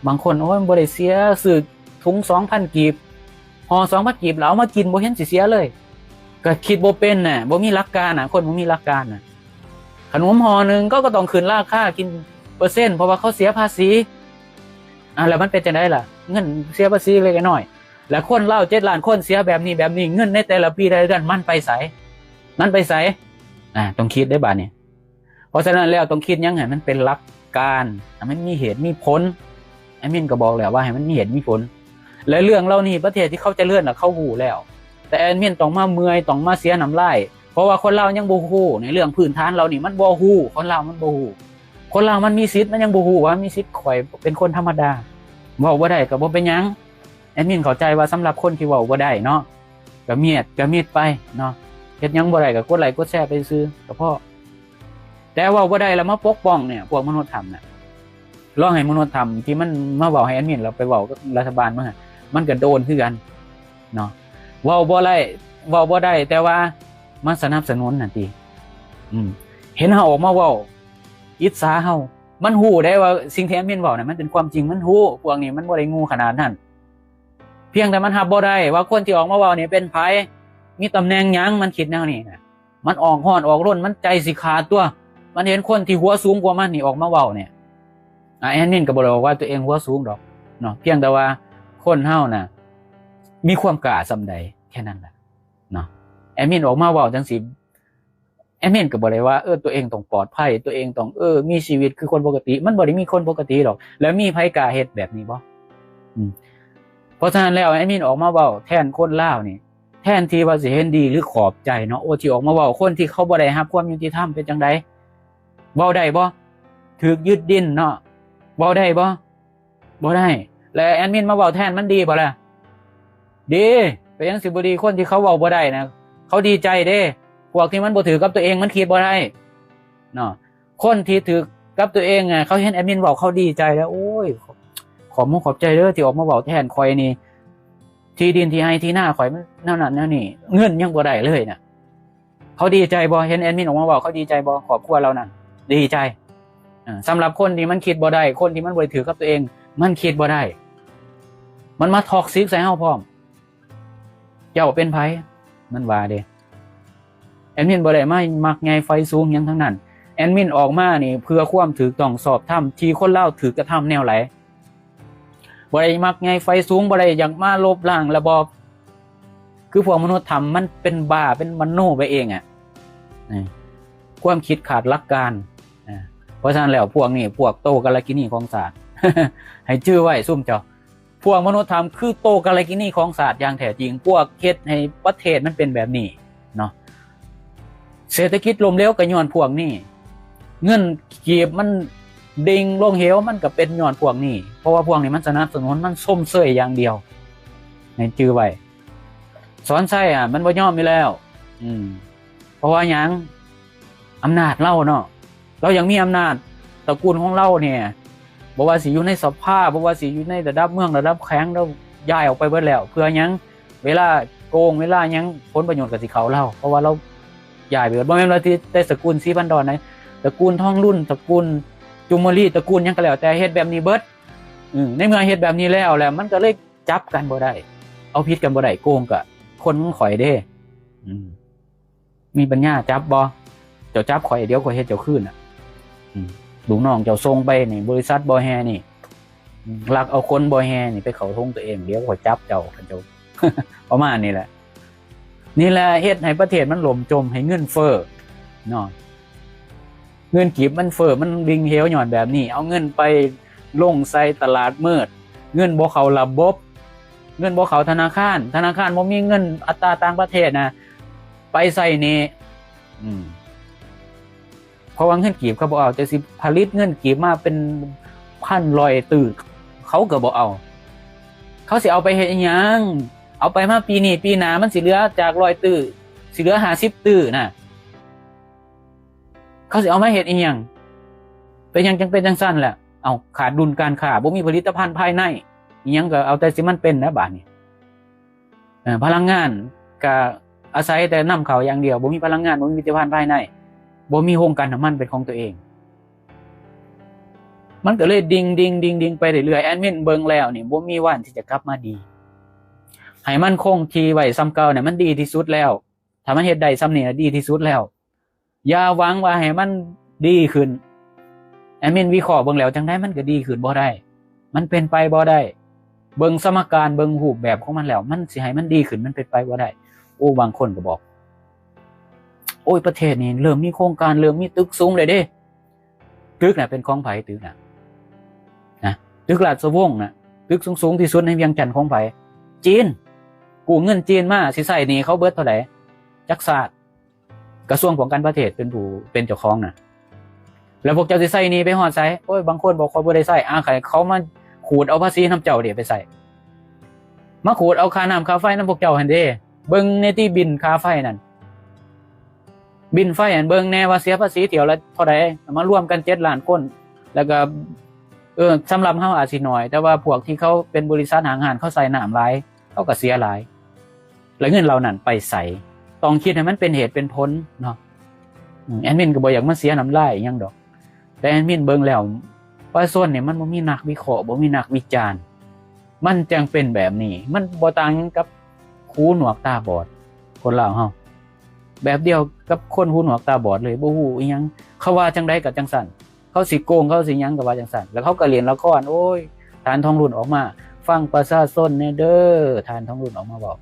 ບາງຄົນ ໂອ້ຍ ບໍ່ໄດ້ເສຍ, ຊື້ຖົງສອງພັນກີບ, ຫໍ່ສອງພັນກີບ ແລ້ວເອົາມາກິນ ບໍ່ເຫັນຊິເສຍເລີຍ. ກໍຄິດບໍ່ເປັນນະ, ບໍ່ມີຫຼັກການນະ, ຄົນບໍ່ມີຫຼັກການນະ. ຂະໜົມຫໍ່ໜຶ່ງ ເຂົາກໍຕ້ອງຂຶ້ນລາຄາ ກິນເປີເຊັນ ເພາະວ່າເຂົາເສຍພາສີ. ອາ ແລ້ວມັນເປັນຈັ່ງໃດລະ? ເງິນເສຍພາສີເລັກນ້ອຍ. ແລ້ວຄົນລາວເຈັດລ້ານຄົນເສຍແບບນີ້ ແບບນີ້, ເງິນໃນແຕ່ລະປີ ແຕ່ລະເດືອນ ມັນໄປໃສ? ມັນໄປໃສ? ອາ ຕ້ອງຄິດເດ້ບາດນີ້. ເພາະສະນັ້ນແລ້ວ ຕ້ອງຄິດຫຍັງໃຫ້ມັນເປັນຫຼັກການ, ໃຫ້ມັນມີເຫດມີຜົນ. ອດມິນກໍບອກແລ້ວວ່າໃຫ້ມັນມີເຫດມີຜົນ ແລະ ເລື່ອງເຫຼົ່ານີ້ປະເທດທີ່ເຂົາຈະເລີນລະເຂົາຮູ້ແລ້ວ ແຕ່ແອດມິນຕ້ອງມາເມື່ອຍ ຕ້ອງມາເສຍນ້ຳລາຍ ເພາະວ່າຄົນລາວຍັງບໍ່ຮູ້ ໃນເລື່ອງພື້ນຖານເຫຼົ່ານີ້ມັນບໍ່ຮູ້ ຄົນລາວມັນບໍ່ຮູ້ ຄົນລາວມັນມີສິດ ມັນຍັງບໍ່ຮູ້ວ່າມີສິດ ຂ້ອຍເປັນຄົນທຳມະດາ ເວົ້າບໍ່ໄດ້ກໍບໍ່ເປັນຫຍັງ ແອດມິນເຂົ້າໃຈວ່າສຳລັບຄົນທີ່ເວົ້າບໍ່ໄດ້ເນາະ ກໍເມດ ກໍເມດໄປເນາະ ເຮັດຫຍັງບໍ່ໄດ້ກໍກົດໄລກົດແຊໄປຊື່ໆ ກໍພໍ ແຕ່ເວົ້າບໍ່ໄດ້ແລ້ວມາປົກປ້ອງເນຍ ພວກມະນຸດທຳນະ ລອງໃຫ້ມະນຸດທຳທີ່ມັນມາເວົ້າໃຫ້ແອດມິນ ແລ້ວໄປເວົ້າກັບລັດຖະບານ ມັນ ມັນກໍໂດນຄືກັນເນາະ ເວົ້າບໍ່ໄດ້ ເວົ້າບໍ່ໄດ້ ແຕ່ວ່າມາສະໜັບສະໜູນຫັ້ນຕິ ອືມ ເຫັນເຮົາອອກມາເວົ້າ ອິດສາເຮົາ ມັນຮູ້ໄດ້ວ່າສິ່ງທີ່ແອດມິນເວົ້ານັ້ນມັນເປັນຄວາມຈິງ ມັນຮູ້ ພວກນີ້ມັນບໍ່ໄດ້ໂງ່ຂະໜາດນັ້ນ ພຽງແຕ່ມັນຮັບບໍ່ໄດ້ວ່າຄົນທີ່ອອກມາເວົ້ານີ້ເປັນໃຜ ມີຕຳແໜ່ງຫຍັງ ມັນຄິດແນວນີ້ນະ ມັນອອກຮ້ອນອອກລົນ ມັນໃຈຊິຂາດຕົວະ ມັນເຫັນຄົນທີ່ຫົວສູງກວ່າມັນນີ້ອອກມາເວົ້ານີ້ ອາ ແອດມິນກໍບໍ່ໄດ້ບອກວ່າຕົວເອງຫົວສູງດອກເນາະ ພຽງແຕ່ວ່າຄົນເຮົານະມີຄວາມກ້າສ່ຳໃດ ແຄ່ນັ້ນລະເນາະ ແອດມິນອອກມາເວົ້າຈັ່ງຊີ້ ແອດມິນກໍບໍ່ໄດ້ວ່າ ເອີ ຕົວເອງຕ້ອງປອດໄພ ຕົວເອງຕ້ອງ ເອີ ມີຊີວິດຄືຄົນປົກກະຕິ ມັນບໍ່ໄດ້ມີຄົນປົກກະຕິດອກ ແລ້ວມີໃຜກ້າເຮັດແບບນີ້ບໍ່? ອືມ ເພາະສະນັ້ນແລ້ວ ແອດມິນອອກມາເວົ້າແທນຄົນລາວນີ້ ແທນທີ່ວ່າຊິເຫັນດີ ຫຼື ຂອບໃຈເນາະ ໂອ້ ທີ່ອອກມາເວົ້າ ຄົນທີ່ເຂົາບໍ່ໄດ້ຮັບຄວາມຍຸຕິທຳເປັນຈັ່ງໃດ? ເວົ້າໄດ້ບໍ່? ຖືກຍຶດດິນເນາະ ເວົ້າໄດ້ບໍ່? ບໍ່ໄດ້ ແລະ ແອດມິນມາເວົ້າແທນ ມັນດີບໍ່ລະ? ດີ ເປັນຫຍັງຊິບໍ່ດີ? ຄົນທີ່ເຂົາເວົ້າບໍ່ໄດ້ນະ ເຂົາດີໃຈເດ້ ພວກທີ່ມັນບໍ່ຖືກກັບຕົວເອງ ມັນຄິດບໍ່ໄດ້ເນາະ ຄົນທີ່ຖືກກັບຕົວເອງນະ ເຂົາເຫັນແອດມິນເວົ້າ ເຂົາດີໃຈແລ້ວ ໂອ້ຍ ຂອບ ຂອບມຸກຂອບໃຈເດີ ທີ່ອອກມາເວົ້າແທນຂ້ອຍນີ້ ທີ່ດິນທີ່ໄຮ່ທີ່ນາຂ້ອຍມັນແນວນັ້ນແນວນີ້ ເງິນຍັງບໍ່ໄດ້ເລີຍນະ ເຂົາດີໃຈບໍ່? ເຫັນແອດມິນອອກມາເວົ້າ ເຂົາດີໃຈບໍ່? ຄອບຄົວເຫຼົ່ານັ້ນດີໃຈ. ເອີ ສຳລັບຄົນທີ່ມັນຄິດບໍ່ໄດ້ ຄົນທີ່ມັນບໍ່ໄດ້ຖືກກັບຕົວເອງ ມັນຄິດບໍ່ໄດ້ ມັນມາທັອກຊິກໃສ່ເຮົາພ້ອມ. ເຈົ້າເປັນໃຜ? ມັນວ່າເດ້. ແອດມິນບໍ່ໄດ້ມາມັກໃຫຍ່ໄຟສູງຫຍັງທັງນັ້ນ. ແອດມິນອອກມານີ້ເພື່ອຄວາມຖືກຕ້ອງຊອບທຳ ທີ່ຄົນລາວຖືກກະທຳແນວໃດ. ບໍ່ໄດ້ມັກໃຫຍ່ໄຟສູງ ບໍ່ໄດ້ຢາກມາລົບລ້າງລະບອບ ຄືພວກມະນຸດທຳ ມັນເປັນບ້າ ເປັນມະໂນໄປເອງອະ ຄວາມຄິດຂາດຫຼັກການ. ເພາະສະນັ້ນແລ້ວ ພວກນີ້ພວກໂຕກາລະກິນີຂອງຊາດ ໃຫ້ຈື່ໄວ້ຊຸມເຈົ້າ ພວກມະນຸດທຳຄືໂຕກາລະກິນີຂອງຊາດຢ່າງແທ້ຈິງ ພວກເຮັດໃຫ້ປະເທດມັນເປັນແບບນີ້ເນາະ. ເສດຖະກິດລົ້ມເຫຼວກໍຍ້ອນພວກນີ້ ເງິນກີບມັນດິ່ງລົງເຫວ ມັນກໍເປັນຍ້ອນພວກນີ້ ເພາະວ່າພວກນີ້ມັນສະໜັບສະໜູນ ມັນຊົມເຊີຍຢ່າງດຽວ ໃຫ້ຈື່ໄວ້. ສອນໄຊອະ ມັນບໍ່ຍອມຢູ່ແລ້ວ ອືມ ເພາະວ່າຫຍັງ? ອຳນາດລາວເນາະ ລາວຢາກມີອຳນາດ ຕະກູນຂອງລາວນີ້ ບໍ່ວ່າຊິຢູ່ໃນສະພາ ບໍ່ວ່າຊິຢູ່ໃນລະດັບເມືອງ ລະດັບແຂວງ ລາວຍ້າຍອອກໄປເບິດແລ້ວ. ເພື່ອຫຍັງ? ເວລາໂກງ ເວລາຫຍັງ ຜົນປະໂຫຍດກໍຊິເຂົ້າລາວ ເພາະວ່າລາວຍ້າຍໄປເບິດ. ບໍ່ແມ່ນວ່າແຕ່ ແຕ່ສະກຸນສີພັນດອນໃດ ຕະກູນທອງລຸນ ຕະກູນຈຸມມະລີ ຕະກູນຫຍັງກໍແລ້ວແຕ່ ເຮັດແບບນີ້ເບິດ. ອືມ ໃນເມື່ອເຮັດແບບນີ້ແລ້ວ ແລ້ວມັນກໍເລີຍຈັບກັນບໍ່ໄດ້ ເອົາຜິດກັນບໍ່ໄດ້ ໂກງກໍຄົນຂອງຂ້ອຍເດ້. ອືມ ມີປັນຍາຈັບບໍ່? ເຈົ້າຈັບຂ້ອຍ ດຽວຂ້ອຍເຮັດເຈົ້າຄືນນະ. ອືມ ລູກນ້ອງເຈົ້າສົ່ງໄປນີ້ ບໍລິສັດບໍ່ແຮ່ນີ້ ອືມ ລັກເອົາຄົນບໍ່ແຮ່ນີ້ໄປເຂົ້າຖົງຕົວເອງ ດຽວຂ້ອຍຈັບເຈົ້າ ຄັນເຈົ້າ ປະມານນີ້ແຫຼະ. ນີ້ແຫຼະເຮັດໃຫ້ປະເທດມັນລົ້ມຈົມ ໃຫ້ເງິນເຟີ້ເນາະ ເງິນກີບມັນເຟີ້ ມັນດິ່ງເຫວຍ້ອນແບບນີ້. ເອົາເງິນໄປລົງໃສ່ຕະຫຼາດມືດ ເງິນບໍ່ເຂົ້າລະບົບ ເງິນບໍ່ເຂົ້າທະນາຄານ ທະນາຄານບໍ່ມີເງິນ ອັດຕາຕ່າງປະເທດນະ ໄປໃຊ້ໜີ້. ອືມ ເພາະວ່າເງິນກີບເຂົາບໍ່ເອົາ ແຕ່ຊິຜະລິດເງິນກີບມາເປັນພັນຮ້ອຍຕື້ ເຂົາກໍບໍ່ເອົາ. ເຂົາຊິເອົາໄປເຮັດອີ່ຫຍັງ? ເອົາໄປມາປີນີ້ປີໜ້າ ມັນຊິເຫຼືອຈາກຮ້ອຍຕື້ ຊິເຫຼືອຫ້າສິບຕື້ນະ ເຂົາຊິເອົາມາເຮັດອີ່ຫຍັງ? ເປັນຫຍັງຈັ່ງເປັນຈັ່ງຊັ້ນແຫຼະ? ເອົາ ຂາດດຸນການຄ້າ ບໍ່ມີຜະລິດຕະພັນພາຍໃນ ອີ່ຫຍັງກໍເອົາແຕ່ຊິມັນເປັນນະບາດນີ້. ເອີ ພະລັງງານກະອາໄສແຕ່ນຳເຂົ້າຢ່າງດຽວ ບໍ່ມີພະລັງງານ ບໍ່ມີຜະລິດຕະພັນພາຍໃນ ບໍ່ມີໂຮງກັ່ນນ້ຳມັນເປັນຂອງຕົວເອງ ມັນກໍເລີຍດິ່ງໆໆໆໄປເລື້ອຍໆ. ແອດມິນເບິ່ງແລ້ວນີ້ ບໍ່ມີວັນທີ່ຈະກັບມາດີ ໃຫ້ມັນຄົງທີ່ໄວ້ສ່ຳເກົ່ານີ້ ມັນດີທີ່ສຸດແລ້ວ. ຖ້າມັນເຮັດໄດ້ສ່ຳນີ້ນະ ດີທີ່ສຸດແລ້ວ. ຢ່າຫວັງວ່າໃຫ້ມັນດີຂຶ້ນ. ແອດມິນວິເຄາະເບິ່ງແລ້ວ ຈັ່ງໃດມັນກໍດີຂຶ້ນບໍ່ໄດ້ ມັນເປັນໄປບໍ່ໄດ້. ເບິ່ງສະມະການ ເບິ່ງຮູບແບບຂອງມັນແລ້ວ ມັນຊິໃຫ້ມັນດີຂຶ້ນ ມັນເປັນໄປບໍ່ໄດ້. ໂອ້ ບາງຄົນກໍບອກ ໂອ້ຍ ປະເທດນີ້ເລີ່ມມີໂຄງການ ເລີ່ມມີຕຶກສູງແລ້ວເດ້. ຕຶກນະເປັນຂອງໃຜ? ຕຶກນະ ນະ ຕຶກລາຊະວົງນະ ຕຶກສູງໆທີ່ສຸດໃນວຽງຈັນຂອງໃຜ? ຈີນ. ກູ້ເງິນຈີນມາ ຊິໃຊ້ໜີ້ເຂົາເບິດເທົ່າໃດ? ຈັກຊາດ. ກະຊວງປ້ອງກັນປະເທດເປັນຜູ້ເປັນເຈົ້າຂອງນະ. ແລ້ວພວກເຈົ້າຊິໃຊ້ໜີ້ໄປຮອດໃສ? ໂອ້ຍ ບາງຄົນບອກ ຂ້ອຍບໍ່ໄດ້ໃຊ້. ອາ ໃຫ້ເຂົາມາຂູດເອົາພາສີນຳເຈົ້າເດ ໄປໃຊ້. ມາຂູດເອົາຄ່ານ້ຳຄ່າໄຟນຳພວກເຈົ້າຫັ້ນເດ. ເບິ່ງແດ່ຕິ ບິນຄ່າໄຟນັ້ນ ບິນໄຟຫັ້ນ ເບິ່ງແດ່ວ່າເສຍພາສີຖ້ຽວລະເທົ່າໃດ? ມາລວມກັນເຈັດລ້ານຄົນ ແລ້ວກະ ເອີ ສຳລັບເຮົາອາດຊິໜ້ອຍ ແຕ່ວ່າພວກທີ່ເຂົາເປັນບໍລິສັດຫ້າງຮ້ານ ເຂົາໃຊ້ນ້ຳຫຼາຍ ເຂົາກະເສຍຫຼາຍ. ແລ້ວເງິນເຫຼົ່ານັ້ນໄປໃສ? ຕ້ອງຄິດໃຫ້ມັນເປັນເຫດເປັນຜົນເນາະ. ອືມ ແອດມິນກໍບໍ່ຢາກມາເສຍນ້ຳລາຍອີ່ຫຍັງດອກ ແຕ່ແອດມິນເບິ່ງແລ້ວ ປະຊາຊົນນີ້ມັນບໍ່ມີນັກວິເຄາະ ບໍ່ມີນັກວິຈານ ມັນຈັ່ງເປັນແບບນີ້. ມັນບໍ່ຕ່າງຫຍັງກັບຫູໜວກຕາບອດ ຄົນລາວເຮົາ ແບບດຽວກັບຄົນຫູໜວກຕາບອດເລີຍ ບໍ່ຮູ້ອີ່ຫຍັງ. ເຂົາວ່າຈັ່ງໃດກໍຈັ່ງຊັ້ນ ເຂົາຊິໂກງ ເຂົາຊິຫຍັງກໍວ່າຈັ່ງຊັ້ນ ແລ້ວເຂົາກໍຫຼິ້ນລະຄອນ. ໂອ້ຍ ທ່ານທອງລຸນອອກມາ ຟັງປະຊາຊົນແດ່ເດີ ທ່ານທອງລຸນອອກມາເວົ້າ.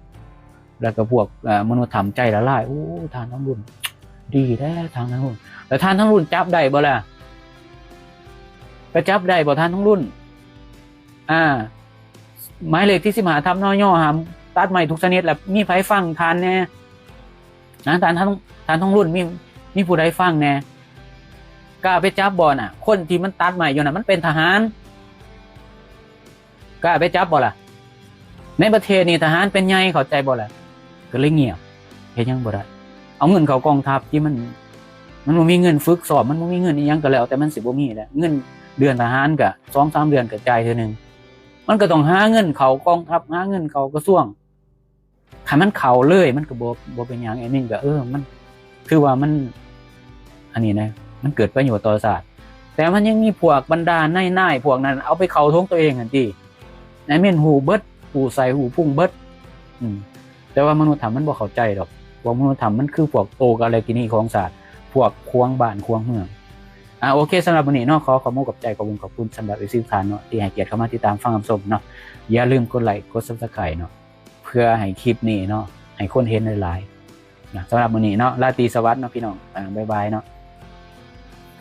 ແລ້ວກໍພວກ ເອີ ມະນຸດທຳໃຈລະລາຍ ໂອ້ ທ່ານທອງລຸນ ດີແທ້ທ່ານທອງລຸນ. ແລ້ວທ່ານທອງລຸນຈັບໄດ້ບໍ່ລະ? ໄປຈັບໄດ້ບໍ່ທ່ານທອງລຸນ? ອາ ໝາຍເລກທີສິບຫ້າ ທັບ ນຍ ຫ້າມຕັດໄມ້ທຸກຊະນິດ ແລ້ວມີໃຜຟັງທ່ານແດ່? ນະ ທ່ານ ທ່ານ ທ່ານທອງລຸນ ມີ ມີຜູ້ໃດຟັງແດ່? ກ້າໄປຈັບບໍ່ນະ? ຄົນທີ່ມັນຕັດໄມ້ຢູ່ນັ້ນ ມັນເປັນທະຫານ. ກ້າໄປຈັບບໍ່ລະ? ໃນປະເທດນີ້ທະຫານເປັນໃຫຍ່ ເຂົ້າໃຈບໍ່ລະ? ກໍເລີຍງຽບ ເຮັດຫຍັງບໍ່ໄດ້. ເອົາເງິນເຂົ້າກອງທັບທີ່ມັນ ມັນບໍ່ມີເງິນຝຶກຊ້ອມ ມັນບໍ່ມີເງິນອີ່ຫຍັງກໍແລ້ວ ແຕ່ມັນຊິບໍ່ມີແຫຼະ. ເງິນເດືອນທະຫານກໍສອງສາມເດືອນກໍຈ່າຍເທື່ອໜຶ່ງ. ມັນກໍຕ້ອງຫາເງິນເຂົ້າກອງທັບ ຫາເງິນເຂົ້າກະຊວງ. ຄັນມັນເຂົ້າເລີຍ ມັນກໍບໍ່ ບໍ່ເປັນຫຍັງ. ແອດມິນກໍ ເອີ ມັນ ຖືວ່າມັນ ອັນນີ້ນະ ມັນເກີດປະໂຫຍດຕໍ່ຊາດ. ແຕ່ມັນຍັງມີພວກບັນດານາຍໆພວກນັ້ນ ເອົາໄປເຂົ້າຖົງຕົວເອງຫັ້ນຕິ. ແອດມິນຮູ້ເບິດ ຮູ້ໄສ້ຮູ້ພຸງເບິດ. ອືມ ແຕ່ວ່າມະນຸດທຳມັນບໍ່ເຂົ້າໃຈດອກ. ພວກມະນຸດທຳມັນຄືພວກໂຕກາລະກິນີຂອງຊາດ ພວກຂວາງບ້ານຂວາງເມືອງ. ອາ ໂອເຄ ສຳລັບມື້ນີ້ເນາະ ຂໍຂອບມຸກຂອບໃຈ ຂອບບຸນຂອບຄຸນສຳລັບເອັຟຊີທຸກທ່ານເນາະ ທີ່ໃຫ້ກຽດເຂົ້າມາຕິດຕາມຟັງຮັບຊົມເນາະ. ຢ່າລືມກົດໄລ ກົດ Subscribe ເນາະ ເພື່ອໃຫ້ຄລິບນີ້ເນາະ ໃຫ້ຄົນເຫັນຫຼາຍໆນະ. ສຳລັບມື້ນີ້ເນາະ ລາຕີສະຫວັດເນາະພີ່ນ້ອງ. ອາ ບາຍບາຍເນາະ.